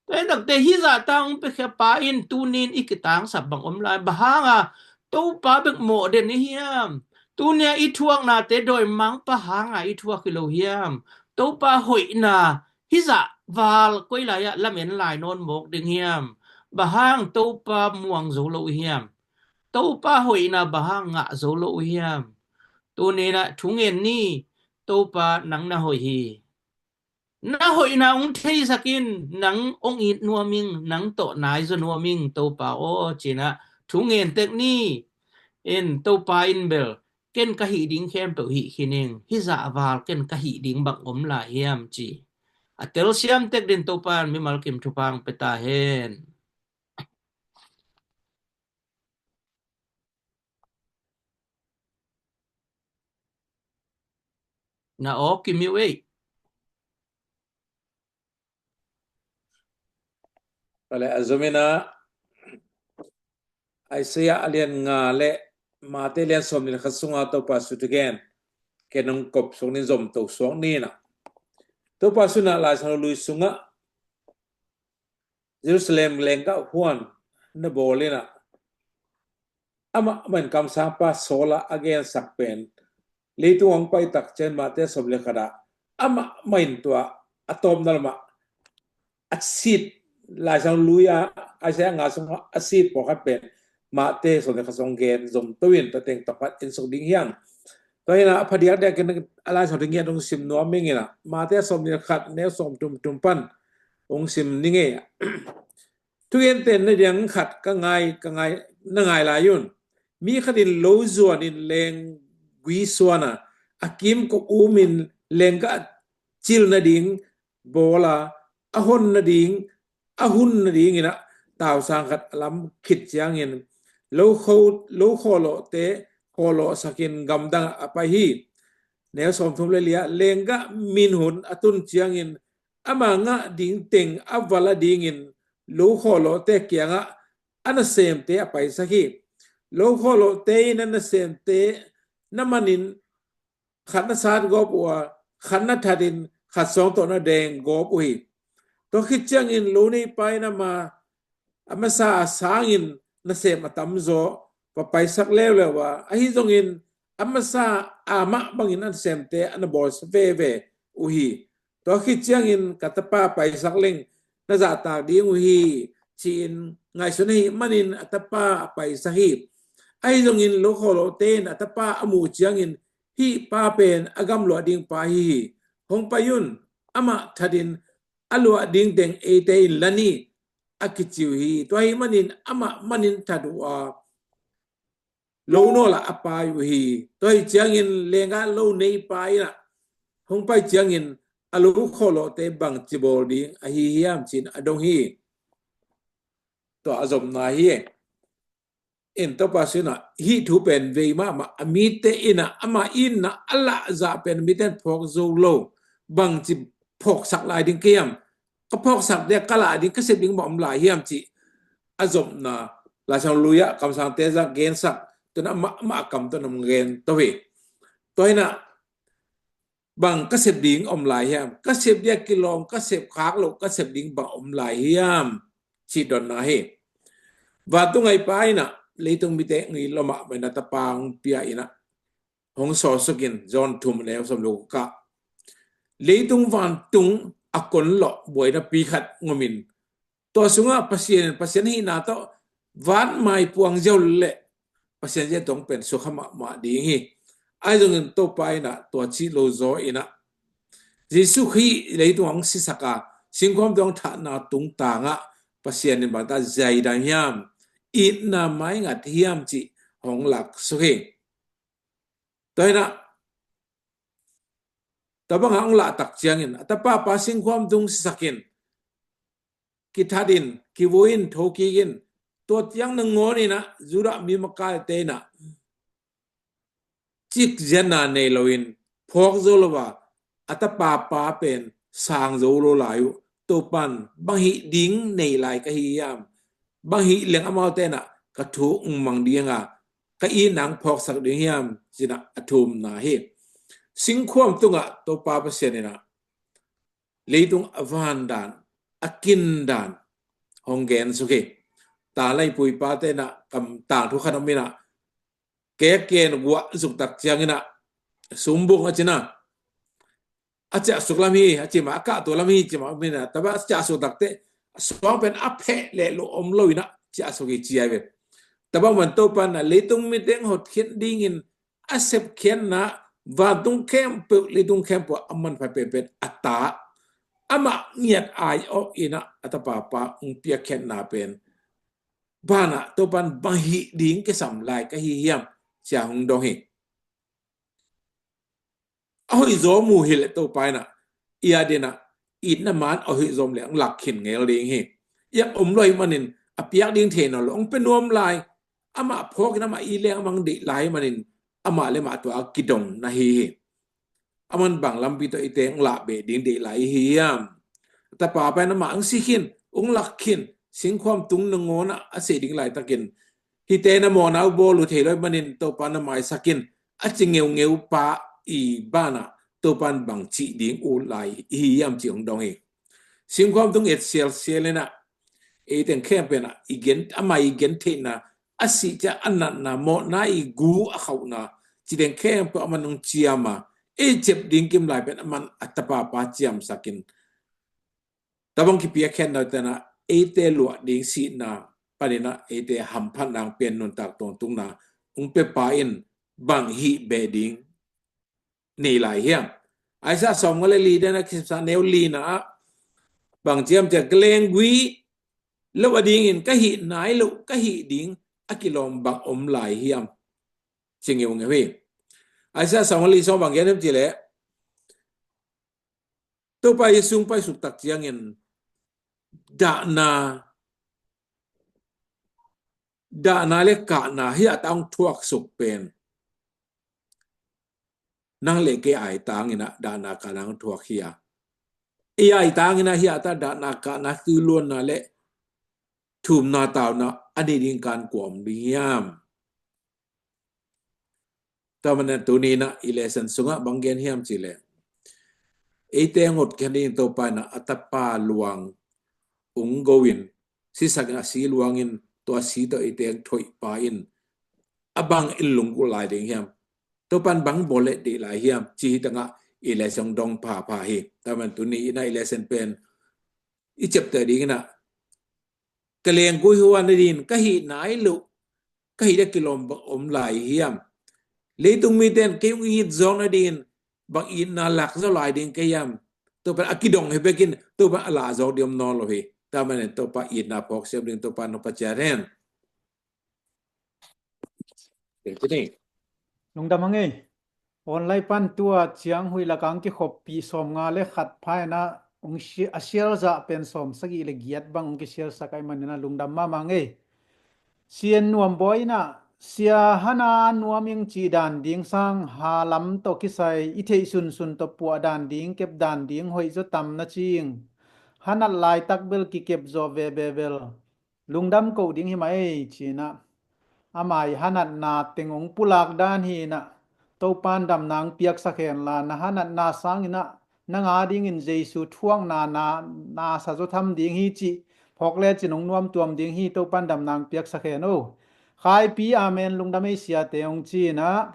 Tua hi takte hih zahta hong piakhia pa in tuni-in i kitangsap bang om lai? Bang hanga Topa bek mawh den i hiam? Tuni-a i thuaknate dawimangpa hanga i thuak hi lo hiam? Topa hoihna hih zahval koi lai-ah lamen lai nawn mawk ding hiam? Bang hang Topa muang zo lo i hiam? Topa hoihna bang hang ngah zo lo i hiam? Tuni-in ah thu ngen ni, Topa nang na hoih hi. Na hoihna hong theisak in, nang hong it nuam ing, nang tawh nai zaw nuam ing, Topa aw, ci-in ah thu ngen tek ni. In Topa in bel, ken ka hih ding khempeuh hih khin ing, hih zah val ken ka hih ding bang om lai hiam ci. A telsiam tek dingin Topa in mimal kim thupha hong pia ta hen. Na aw kim uh ei. Vale, a zom in ah Isaiah a lian nga le Mate lian sawm ni le khat sunga Topa sut gen. Ken hong kop suak ni, zom to suak ni in ah. Topa sut in ah Laisiangtho lui sungah Jerusalem lenggah huan na bawl in ah, amah mah in kamsangpa Saul a gensak pen leitung hong pai tak ciang Mate sawm le khat ah amah mah in tua a tawpna lamah a sit, Laisiangtho lui-a Isaiah nga sungah a sit pawlkhat pen Mate sawm le khat sung gen zom to in, tua teng tawh khat en suk ding hi hang. Tua hi in ah a phadiakdiak in a Laisiangtho ngiat hong sim nuam ing in ah, Mate sawm le khat, neu sawm thum thum pan hong sim ning ei. Thugente na diang khat ka ngai, ka ngai, na ngai lai un. Mi khat in lo zuan in lenggui suan a, a kimkop um in lenggah cil nading bawl a, a hon nading, a hun nading in ah tausang khat a lam khit ciangin lo kho, lo khawlawhte khawlawhsak in gamdang ah a pai hi. Neu sawm thum le li ah, lenggah min hun a tun ciangin ama ngah ding teng a valh a dingin lo khawlawhte kiangah a nasemte a paisak hi. Lo khawlawhte in a nasemte na man in khat na sat gawp uh a, khat na that in khat suang tawh na deng gawp uh hi. Tua khit ciangin lo neipa in ama, a masa a sangin nasem a tamzaw va paisak leuleu a, ahi zongin a masa a mah bangin a nasemte a na bawlsia veve uh hi. Tua khit ciangin ka tapa paisak leng na zahtak ding uh hi, ci-in ngaihsun ahih manin a tapa a paisak hi. Ahi zongin lo khawlawhte in a tapa a muh ciangin, hih pa pen a gamluah ding pa hi hi. Hong pai un, amah that in a luah ding teng eite in la ni, a kici uh hi. Tua ahih manin amah mah in that uh a, lo nawl ah a pai uh hi. Tua ahih ciangin lenggah lo neipa in ah hong pai ciangin a lo khawlawhte bangci bawl ding ahi hiam ci-in a dong hi. Tua a zomna hi. In Topa sut in ah hih thu pen vei mahmah, a mite in ah ama itna a lahzah pen a mite in phawk zo lo. Bangci phawksak lai ding ka hiam, ka phawksak dia ka lah ding, ka sep ding bang om lai hiam cih a zomna Laisiangtho lui ah kamsangte zah gensak, tua in ah amah, amah a kam tawh na hong gen to hi. Tua hi in ah bang ka sep ding om lai hiam, ka sep dia kilawm, ka sep khak loh, ka sep ding bang om lai hiam cih dotna hi. Vantung a i Pa in ah leitung mite ngilh lua mahmah in a Tapa hong pia in ah hong sawlsuk in, John thum neu sawm le guk ah leitung vantung a kon lawh buainapi khat ngom in, tua sungah Pasian, Pasian hihna tawh van mai puang ziau leh Pasian zia tawh hong pen sukha mahmah ding hi. Ahi zongin Topa in ah tua cih lo zaw in ah Jesuh Khrih leitung ah hong sisak a, singkhuam tung hong thahna tungtang ah Pasian in bangta zia i dang hiam, itna maingat hiam cih hong laksuk hi. Tua hi in ah tua bang a hong lahtak ciangin a Tapa, Pa singkhuam tung sisak in, kithat in, kivui in, thokik in, tua ciang nangawn in ah Judah mi makaite in ah cik ziatna nei loin phawk zo lo a, a Tapa Pa pen sang zo lo lai uh. Topa in bang hih ding nei lai ka hi hiam, bang hih leng amaute in ah ka thu hong mang ding a, ka itna hong phawksak ding hiam ci-in ah a thumna hi. Singkhuam tungah Topa Pasian in ah leitung a van dan, a kin dan hong gensuk hi. Talai pui pate in ah kam tangthu khat om in ah, keken guah zuk tak ciangin ah, sumbung a ci-in ah, a ciahsuk lam hi a ci mah, a kahto lam hi ci mah om in ah, tua bang a ciahsuk tak teh suang pen a pheh leh lo om lo in ah ciahsuk hi ci ai ve. Tua bang man Topa in ah leitung mite hong hotkhiat dingin a sepkhiatna, vantung khempeuh, leitung khempeuh a manpha penpen a ta, amah ngiat ai awh in ah a tapapa hong piakkhiatna pen banah Topan bang hih ding kisam lai ka hi hiam, ci-a hong dong hi. A hoih zaw mu hi leh Topa in ah i adin ah itna man a hoih zaw om leh hong lak khin ngel ding hi. I ak om lo ahih manin a piak ding thei nawn lo, hong pia nuam lai. Amah phawk in amah it leng amah hong deih lai ahih manin amah le amah tua a kidong na hi hi. Aman bang lampi tawh eite hong lah beh ding deih lai i hi hiam? Tapapa in amah hong si khin, hong lak khin, singkhuam tung nangawn ah a seh ding laitakin, hihte na mawhna uh bawl uh thei lo ahih manin Topa na maisak in, a ci ngeungeu pa i banah Topan bang cih ding ut lai i hi hiam, ci hong dong hi. Singkhuam tung et sialsial in ah, ei teng khempeuh in ah i gen, amah i gentheihna, a sih ciang a natna, mawhna i gu a khauhna, ci teng khempeuh aman hong ciam a, ei cep ding kim lai pen aman a tapapa ciamsak in, tabang kipiakkhiatna uh ten ah eite luah ding sihna panin ah eite hamphatna hong pia, nuntak tawntungna hong pia pa in bang hih beh ding nei lai hiam? Isaiah sawmnga le li, dan a kisepsa neu lina ah bang ci hiam cih leh, ka lenggui lo adingin ka hih nai loh, ka hih ding a kilawm bang om lai hiam, ci ngeungeu hi. Isaiah sawmnga le li sawm bang gen hiam cih leh, Topa Jesu hong paisuk tak ciangin dahna, dahna le kahna hiah ta hong thuaksuk pen nang le kei aitang in ah dahna kahna hong thuak hi a, ei aitang in ah hiah ta dahna kahna, tui luanna le thumna tauna a nei ding kan kua om ding hiam? Tua manin tuni in ah i lesson sungah bang gen hiam cih leh, eite hong hotkhiat dingin Topa in ah a tapa luang hong go in, sisak in a si luangin, tua si tawh eite hong thoih pa in a bang in lunggulh lai ding hiam? Topan bang bawl leh deih lai hiam, ci hi tangah i lesson dong phapha hi. Tua manin tuni in ah i lesson pen i chapter ding in ah, ka lenggui huan adin ka hih nai loh, ka hih ding a kilawm bang om lai hiam? Leitung mite in kei hong it zawk nadin bang itna lak zaw lai ding ka hiam? Topa a kidong hi bekin Topa a lah zawk ding om nawn lo hi. Tua manin Topa itna phawk siam ding Topa nong pacih hen. Lungdam hang ei. Online pan tua ciang huih lakah hong kikhoppih sawmnga le khat pha in ah hong si-, a sialzah pen sawmsagih le giat bang hong kisialsak ahih manin ah lungdam mahmah hang ei. Sian Nuam Bawi in ah, Sia Hana nuam ing cih dan ding sang, ha lam tawh kisai i theih sunsun tawh puah dan ding, kep dan ding hoih zaw tam na ci ing. Hanat laitak bel kikep zawh veve bel lungdam ko ding hi mah ei, ci in ah, ama i hanatna teng hong pulak dan hi in ah, Topan damna hong piaksak hen la, na hanatna sang in ah nang a dingin Jesu thuakna na, na sa zaw tham ding hi cih phawk lecin hong nuamtuam ding hi. Topan damna hong piaksak hen o. Khaipi, amen, lungdam ei siate, hong ci in ah,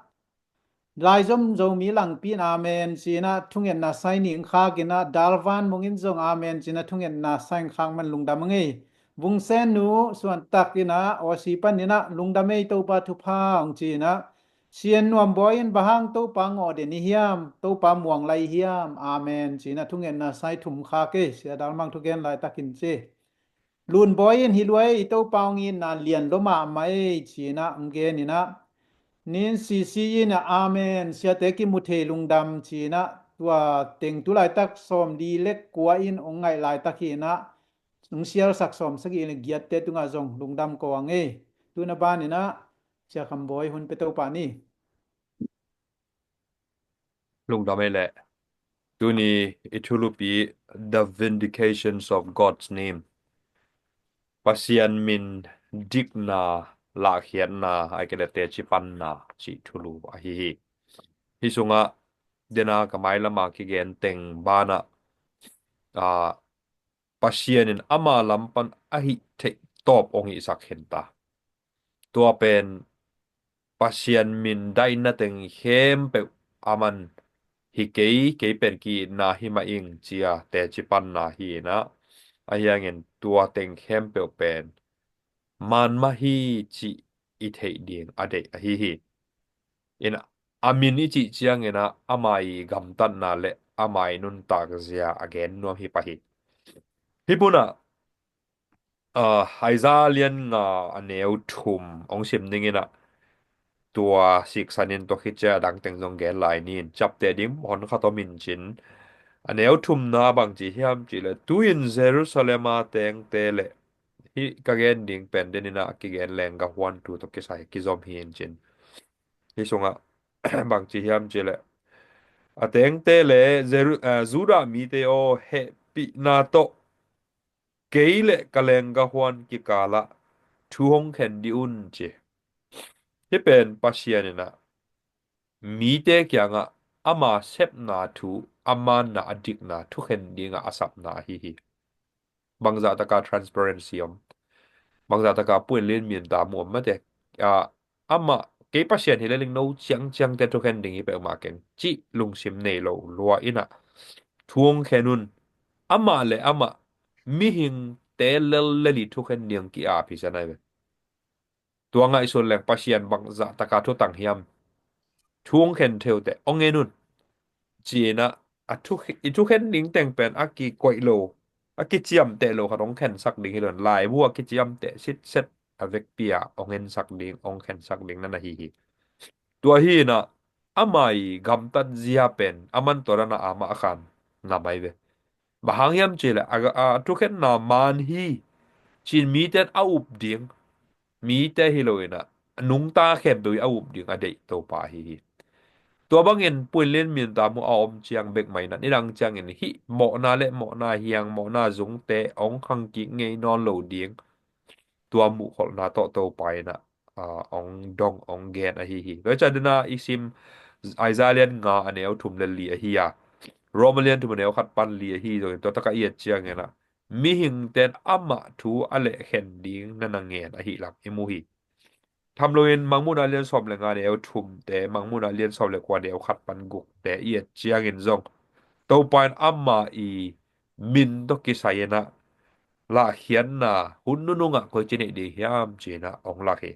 Laizom Zomi Langpi in amen ci in ah thungetna sai ning khak in ah, Dalvan Mung in zong amen ci in ah thungetna sai ning khak man lungdam hang ei. Vungsen Nu Suan Tak in ah Aussie pan in ah lungdam ei, Topa thupha, hong ci in ah, Sian Nuam Bawi in, bang hang Topa ngawh den i hiam, Topa muang lai i hiam, amen ci in ah thungetna sai thum khak ei, Sia Dal Mang thugen laitakin ci. Lun Bawi in, hi lua ei, Topa hong itna lian lua mahmah ei ci in ah hong gen in ah, Nin Sisi in ah amen, siate kimu thei lungdam ci in ah, tua teng tu laitak sawmli le kua in hong ngaih laitak hi in ah, hong sialsak sawmsagih le giatte tungah zong lungdam ko hang ei. Tuna ban in ah Sia Kham Bawi hun pia, Topa ni. Lungdam ei leh. Tuni i thulupi, The Vindications of God's Name. Pasian min dikna, lahkhiatna, ahih kei leh teci panna cih thulu ahi hi. Hih sungah dena ka mailama kigen teng banah, ah, Pasian in ama lam pan a hih theih tawp hong hihsak khin ta. Tua pen Pasian min daihna teng khempeuh aman, hi kei, kei pen ki-itna hi mah ing ci-a teci panna hi in ah, ahi hangin tua teng khempeuh pen man mah hi cih i theih ding a deih ahi hi. In A min i cih ciangin ah ama i gamtatna le ama i nuntakzia a gen nuam hi pah hi. Hih punah, ah, Isaiah lian nga a neu thum hong sim ning in ah, tua siksan in tua khit ciang a dang teng zong gen lai ni in, ciapteh ding hon khat om in cin. A neu thumna bangci hiam cih leh, tu-in Jerusalem a tengte le hih ka gen ding pen den in ah kigen lengga huan thu tawh kisai kizom hi in cin. Hih sungah bangci hiam cih leh, a tengte le Jeru-, eh, Judah mite aw, hehpihna tawh kei le ka lengga huan kikalah thu hong khen dih un, ci. Hih pen Pasian in ah mite kiangah ama sepna thu, a manna, a dikna thukhen dingah a sapna ahi hi. Bangzah taka transparency om, bangzah taka puin lin min ta mu om mate. Ah, amah kei Pasian hi le ling no ciangciangte thukhen ding hi peuhmah keng cih lungsim nei lo lua in ah thu hong khen un. Amah le amah mihingte lellel i thukhen ding ki-ap hi sia nai ve. Tua ngaihsun leng Pasian bangzah taka thutang hiam, thu hong khen theu teh hong en un, ci-in ah, a thu, i thukhen ding teng pen a kikoih lo, a kiciamteh lo khat hong khensak ding hi lo in, laibu a kiciamteh sitset a vekpi ah hong ensak ding, hong khensak ding na na hi hi. Tua hi in ah ama i gamtatzia pen a man tawh dan a amah a khan ngam ai ve. Bang hang hiam cih leh, a, a thukhenna man hi, ci-in mite in a up ding, mite hi lo in ah, a nungta khempeuh i a up ding a deih Topa ahi hi. Tua bangin puin lin min ta mu a om ciang bek mah in ah, nidang ciangin hih mawhna le mawhna hiang, mawhna zungte hong khang kik ngei nawn lo ding, tua muhkholhna tawh Topa in ah, ah, hong dong, hong gen ahi hi. Tua hi ciang den a i sim Isaiah lian nga a neu thum le li ahi a, Roma lian thum a neu khat pan li ahi zongin, tua taka i et ciangin ah mihingte in amah thu a lehkhen ding na na ngen ahih lam i mu hi. Tham loin Mangmuhna lian sawm le nga neu thumte, Mangmuhna lian sawm le kua neu khat pan gukte i et ciangin zong, Topa in ama i min tawh kisai in ah lahkhiatna hun nunungah koici neih ding hiam ci-in ah hong lak hi.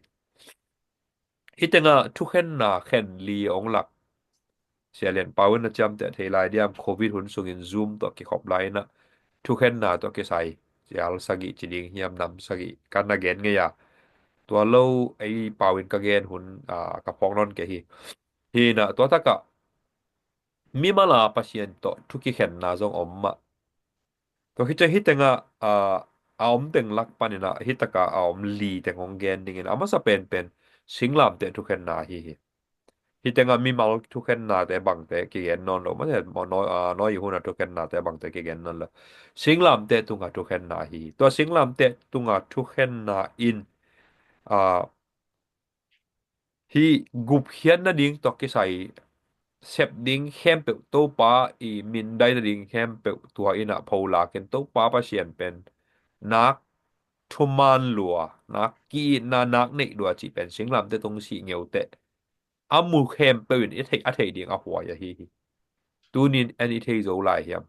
Hih tengah thukhenna khen li hong lak. Sia Lian Pau in na ciamteh thei lai diam, Covid hun sungin Zoom tawh kikhop lai in ah thukhenna tawh kisai cial sagih ci ding hiam, nam sagih kan na gen ngei a. Tua lo ei Pau in ka gen hun, ah, ka phawk nawn kei hi. Hi in ah tua takah mimal a Pasian tawh thu kikhenna zong om mah. Tua khit ciang hih tengah, ah, a om teng lak panin ah hih takah a om li teng hong gen dingin, a masa penpen singlamteh thukhenna ahi hi. Hih tengah mimal thukhennate bangte kigen nawn lo, mate, Noah, ah, Noah i hun a thukhennate bangte kigen nawn lo. Singlamteh tunga thukhenna ahi hi. Tua singlamteh tunga thukhenna in, ah, hih gupkhiat nading tawh kisai sep ding khempeuh, Topa i mindai nading khempeuh tua in ah pholak in, Topa Pasian pen nak thuman lua, nak ki-itna, nak neih lua cih pen singlamteh tung sih ngeuteh a mu khempeuh in i theih, a theih ding a huai ahi hi. Tunin en i thei zo lai hiam?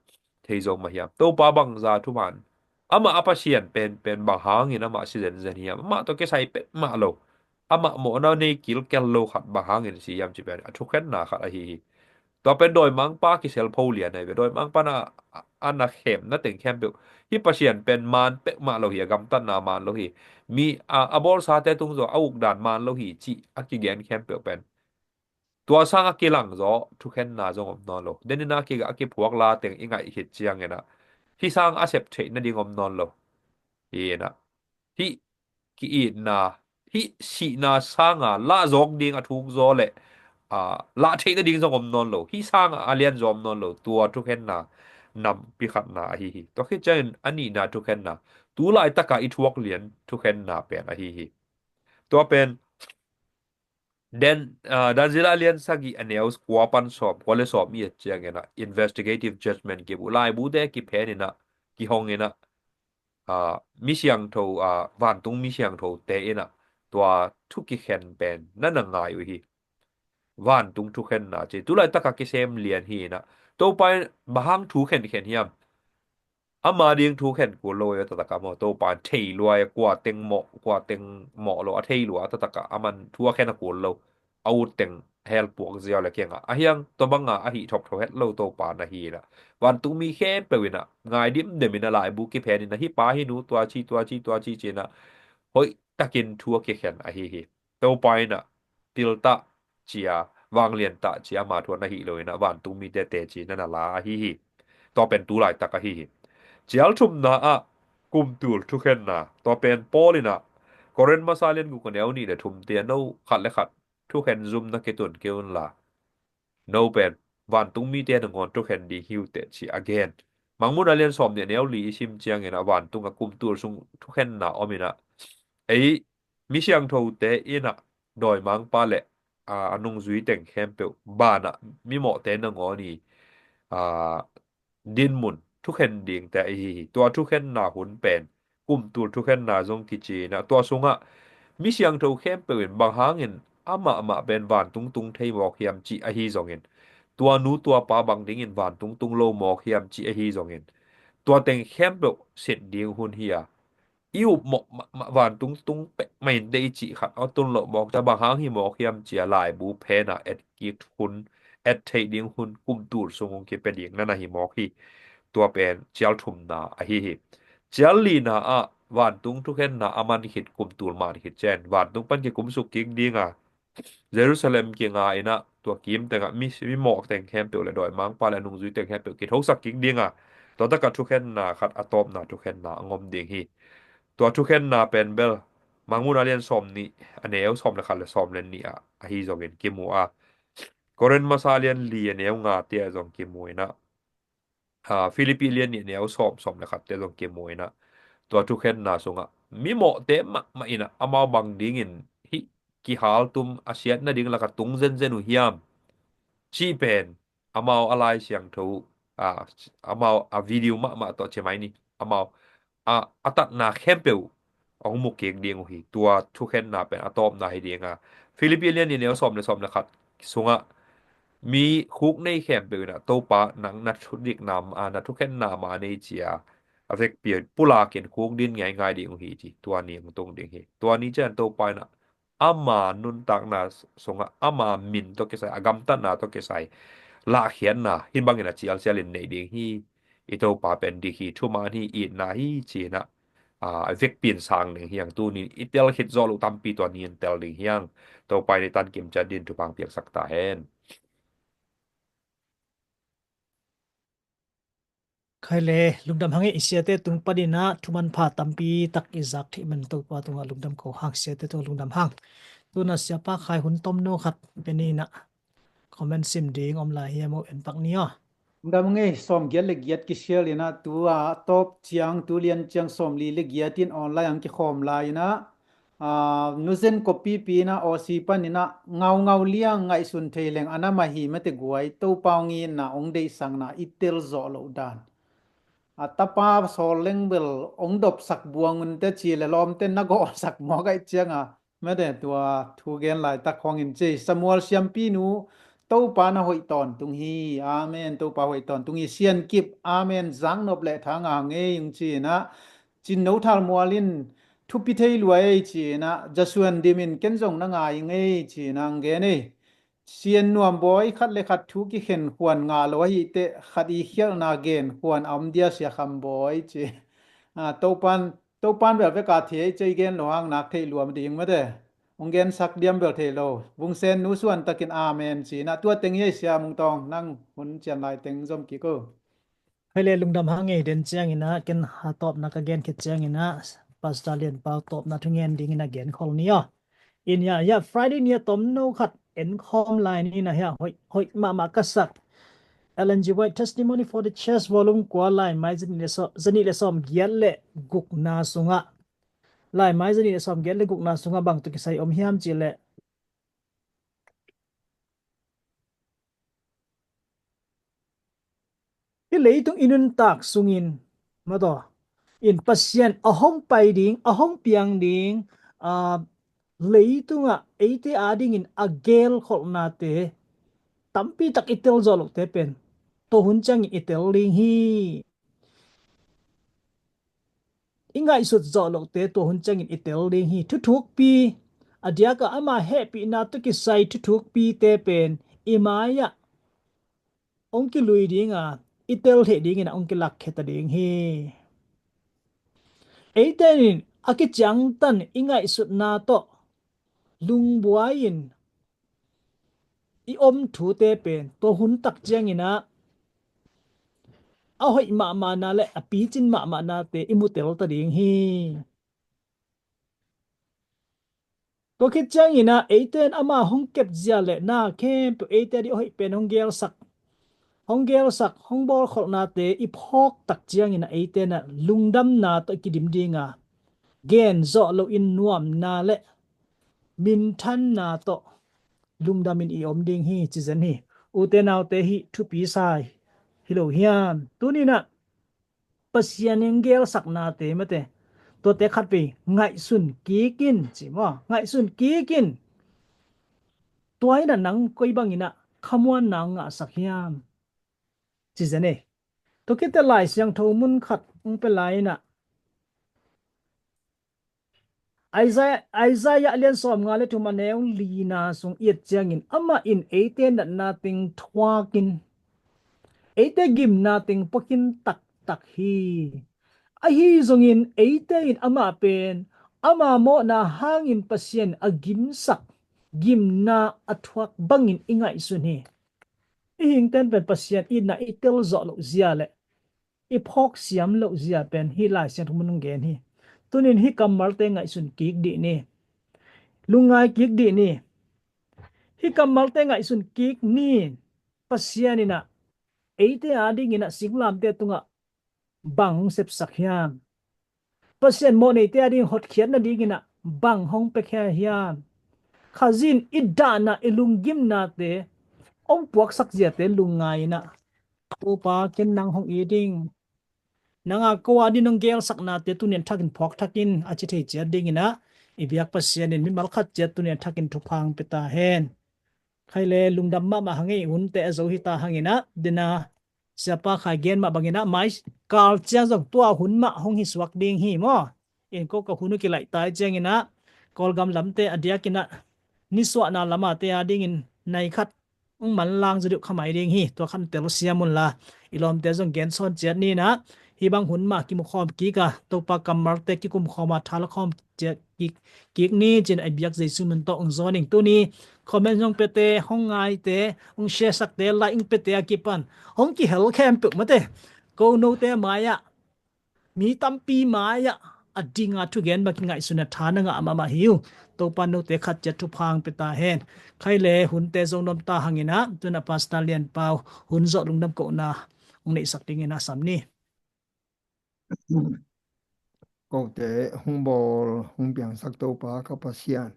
Thei zo mah hiam? Topa bangza thuman, amah a Pasian penpen bang hangin amah si zenzen hiam? Amah tawh kisai pek mah lo, amah mawhna nei kilkel lo khat bang hangin si hiam cih pen a thukhenna khat ahi hi. Tua pen dawimangpa kisel pho lian ahi ve. Dawimangpa na, a, a na khemna teng khempeuh, hih Pasian pen man pek mah lo hi, a gamtatna man lo hi, mi, a, a bawlsate tung zaw a ukdan man lo hi cih a kigen khempeuh pen tua sang a kilang zaw thukhenna zong om nawn lo. Den in a ki, a kiphuak la teng i ngaih khit ciangin ah hih sang a sep theih nading om nawn lo. Hi in ah hih ki-itna, hih sihna sanga lah zawk ding a thuk zaw le, ah, lah theih nading zong om nawn lo. Hih sanga a lian zaw om nawn lo. Tua thukhenna nampi khatna ahi hi. Tua khit ciangin a nihna thukhenna, tu laitaka i thuak lian thukhenna pen ahi hi. Tua pen Dan, ah, Daniel a lian sagih a neu kua pan sawm, kua le sawm i et ciangin ah investigative judgment kibuk, laibute kiphen in ah, kihong in ah, ah, mi siangtho, ah, vantung mi siangthote in ah tua thu kikhen pen na na ngai uh hi. Vantung thukhenna ci, tu laitaka kisem lian hi in ah, Topa in bang hang thu khenkhen hiam? Ama ding thu khen kul lo, a taktak a maw, Topa in thei lua, kua teng mawh, kua teng mawh lo a thei lua, a taktak a aman thu a khen a kul lo, a ut teng hel puak ziau le kiangah a hiang tua banga a hih thawpthaw het lo Topa na hi inah, vantungmi khempeuh inah ngai dimdem inah laibu kiphen inah hih pa hih nu tua ci tua ci tua ci ci inah hoih takin thu a kikhen ahi hi. Topa inah piltah cia, vangliantah cia ama thu a na hih lo inah vantungmite teci na na la ahi hi. Tua pen tu laitak ahi hi. Cial thumna ah kumtul thukhenna, tua pen Paul inah Korin masa lian guk a neu nih le thumte ah no khat le khat thukhen zumna kitun kei unla, no pen vantungmite nangawn thukhen ding hi uh teh ci a gen. Mangmuhna lian sawm nih a neu li i sim ciangin ah vantung a kumtul sung thukhenna om inah ei mi siangthote inah dawimangpa le a, a nungzui teng khempeuh banah mimawhte nangawn i a, dinmun thukhen dingte ahi hi. Tua thukhenna hun pen kumtul thukhenna zong kici inah tua sungah mi siangtho khempeuh in bang hangin amahmah pen vantung tung thei mawk hiam cih ahi zongin, tua nu tua pa bang dingin vantung tung lo mawk hiam cih ahi zongin, tua teng khempeuh sit ding hun hi a, i up mawh mahmah vantung tung pek main dei cih khat a tun loh mawk ta bang hang hi mawk hiam cia laibu phena et kik hun, et theih ding hun kumtul sung hong kipia ding na na hi mawk hi. Tua pen cial thumna ahi hi. Cial lina ah vantung thukhenna a man khit kumtul man khit cian vantung pan kikumsuk kik dinga Jerusalem kinga inah tua kim tengah mi, mi mawk teng khempeuh le dawimangpa le nungzui teng khempeuh kithosak kik dinga tua taka thukhenna khat a tawpna thukhenna a ngom ding hi. Tua thukhenna pen bel Mangmuhna lian sawm nih a neu sawm le khat le sawm le nih ah ahi zongin kimu a, Korin masa lian li a neu nga te ah zong kimu inah a, Philippi lian nih neu sawm, sawm le khatte zong kimu inah tua thukhenna sungah mimawhte mahmah inah amau bang dingin hih kihal tum a siat nading laka tung zenzen uh hiam cih pen amau a Lai Siangtho uh a, amau a video mahmah tawh cemai ni amau a, a tatna khempeuh hong mu kik ding uh hi. Tua thukhenna pen a tawpna hi dinga Philippi lian nih neu sawm le sawm le khat sungah mi khuk nei khempeuh inah Topa nang na thudikna ma na thukhenna ma nei cia a vekpi pulakin khuk din ngaingai ding uh hi ci tua ni hong tung ding hi. Tua ni cian Topa inah ama nuntakna sungah ama min tawh kisai a gamtatna tawh kisai lahkhiatna hih bangin a cialcialin nei ding hi. I Topa pen dik hi, thuman hi, itna hi ci inah a vekpi in sang ding hiang. Tuni i tel khit zawh loh tampi tua ni in tel ding hiang. Topa in i tan kimciat din thupha piaksak ta hen. Khai le lungdam hang e, i siate tung paninah thuman pha tampi tak i zak thih man Topa tungah lungdam ko hang, siate tungah lungdam hang. Tuna siapa khai hun tomno khat peninah comment sim ding om lai hiam uh en pak ni aw. Lungdam ngei, sawm giat le giat kisial inah tua tawp ciang tu lian ciang sawm li le giat in online ang kikhawm lai inah a, nuzen kopipi inah awsi paninah ngaungau liang ngaihsun thei leng a na mahi mate guai Topa hong itna hong deihsakna i tel zawh loh dan. A tapa sawl leng bel hong dopsak buangun te ci le lawmte na gawhsak mawk aih cianga mate tua thu gen laitak khawngin ci Samuel siampinu Topa na hoih tawntung hi. Amen. Topa hoih tawntung hi. Siankip. Amen. Zaknop le thanga ngei hong ci inah Cin no thal mual in thupi thei lua ei ci inah Jasuan dim in ken zong na ngai ing ei ci inah ang gen ei. Sian nuam bawi khat le khat thu kikhen khuan ngah lo ahi teh khat i khialhna gen khuan a om dia sia kham bawi ci. A, Topan Topan bel veka thei ei ci i gen lo hang nak theih luam ding mate. Hong gensak diam bel thei lo. Vungsen nu suan takin amen ci inah tua teng i ei sia mungtawng nang hun cian lai teng zom kik o. Hei le lungdam hang ei den cianginah ken ha tawpna ka gen khit cianginah Pastor Lian Pau tawpna thungen dingin a gen khol ni aw. In hiah hiah Friday ni a tomno khat en khawm lai ni na hiah hoih hoih mahmah ka sak. Ellen G White Testimony for the Church volume kua laimai zanih le sawm, zanih le sawm giat le gukna sungah laimai zanih le sawm giat le gukna sungah bang tu kisai om hiam cih leh Hih leitung i nuntak sungin mataw in Pasian a hong pai ding, a hong piang ding, aa, leitungah eite adingin a gelkholhnate tampi tak i tel zawh lohte pen tua hun ciangin i tel ding hi. I ngaihsut zawh lohte tua hun ciangin i tel ding hi. Thuthukpi A diakah ama hehpihna tawh kisai thuthukpite pen i mai-ah hong kilui dinga, i tel theih dingin ah hong kilakkhia ta ding hi. Eite in a kiciangtan i ngaihsutna tawh lungbuai-in i om thute pen tua hun tak ciangin ah a hoih mahmahna le a picin mahmahnate i mutel ta ding hi. Tua khit ciangin ah eite in ama hong kepzia le na khempeuh eite ading a hoih pen hong gelsak, hong gelsak, hong bawlkholhnate i phawk tak ciangin ah eite in ah lungdamna tawh i kidim dinga, gen zawh loin nuamna le minthanna tawh lungdamin i om ding hi, ci zen hi. Ute naute, hih thupi sa hi lo hiam? Tuni-in ah Pasian in gelsaknate mate, tuate khatvei ngaihsun kik in, ci maw? Ngaihsun kik in. Tua in ah nang koi bangin ah khamuanna hong ngahsak hiam, ci zen e. Tua khit teh Lai Siangtho mun khat hong pia lai in ah, Isaiah, Isaiah a lian sawmnga le thum, a neu lina sung i et ciangin, amah in eite natna teng thuakin, eite gimna teng pua khin taktak hi. Ahi zongin eite in amah pen ama mawhna hangin Pasian a gimsak, gimna a thuak bangin i ngaihsun hi. I hingten pen Pasian itna i tel zawh loh zia le i phawk siam loh zia pen hih Lai Siangtho mun hong gen hi. Tunin hih kammalte ngaihsun kik dih ni. Lungngai kik dih ni. Hih kammalte ngaihsun kik ni. Pasian in ah eite adingin ah singlamteh tungah bang hong sepsak hiam? Pasian mawhneite ading hotkhiat nadingin ah bang hong piakhia hiam? Khazih in i dahna, i lunggimnate hong puaksak ziate lungngai in ah, Topa, ken nang hong it ing. Nang a ko ading nong gelsaknate tuni a thakin phawk thak in, a ci thei ciat dingin ah i biak Pasian in mimal khat ciat tuni a thakin thupha hong pia ta hen. Khai le lungdam mahmah hang ei, hunte a zo hi ta hangin ah, dena Siapa Khai gen mah bangin ah mai kal ciang zong tua hun mah hong hi suak ding hi maw? In ko ka hun uh kilaih ta i ciangin ah Kawlgam lamte a diakin ah nisuahna lamate adingin nai khat hong manlang zaw deuh kha mai ding hi. Tua khan tel siam unla, i lawmte zong gen sawn ciat ni in ah, hih bang hun mah kimukhawm kik a, Topa kammalte kikumkhawm a, tha la khawm ciat kik, kik ni, ci-in a i biak Jesu min tawh hong zawn ing. Tuni comment hong piate, hong ngaite, hong share sakte, like hong piate a kipan hong kihel khempeuh mate, ko note mai-ah, mi tampi mai-ah a dinga thugen bang kingaihsun a tha na ngah mahmah hi uh. Topa note khat ciat thupha hong pia ta hen. Khai le hunte zong nuam ta hangin ah, tun a Pastor Lian Pau hun zawh lungdam kohna hong neihsak dingin ah sam ni. Kote hong bawl hong piangsak Topa ka Pasian,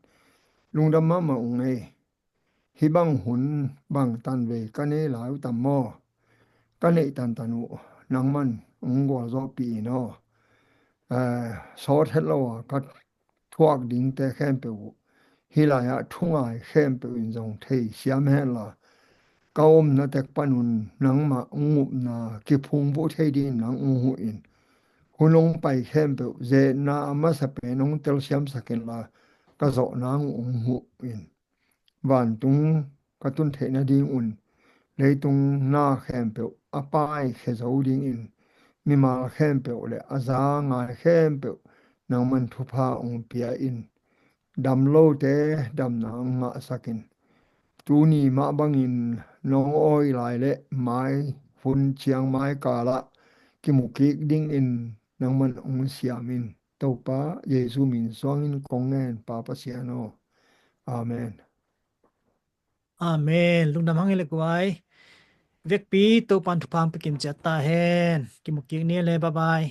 lungdam mahmah ung ei. Hih bang hun bang tanvei ka nei lai uh tam maw? Ka neih tantan uh nangman hong gualzawhpih in aw. Eh, sawt het lo a ka thuak dingte khempeuh uh, hih lai-ah thungai khempeuh in zong thei siam henla, ka omna tek panun nangmah hong upna kiphungvuh thei dingin nang hong huh in. Hun hong pai khempeuh zetna a masa pen hong telsiamsak inla, ka zawhna hong huh in. Vantung ka tun theih nadingun leitung na khempeuh a paikhia zo dingin, mimal khempeuh le a za ngai khempeuh nangman thupha hong pia in. Dam lote damna hong ngahsak in. Tuni mah bangin nong awi lai le mai hun ciang mai kalah kimu kik dingin nangman hong siam in. Topa Jesu min suangin kong ngen, Pa Pasian aw. Amen. Amen. Lungdam hang ei le guai. Vekpi Topan thupha hong pia kim ciat ta hen. Kimu kik ni le, bye bye.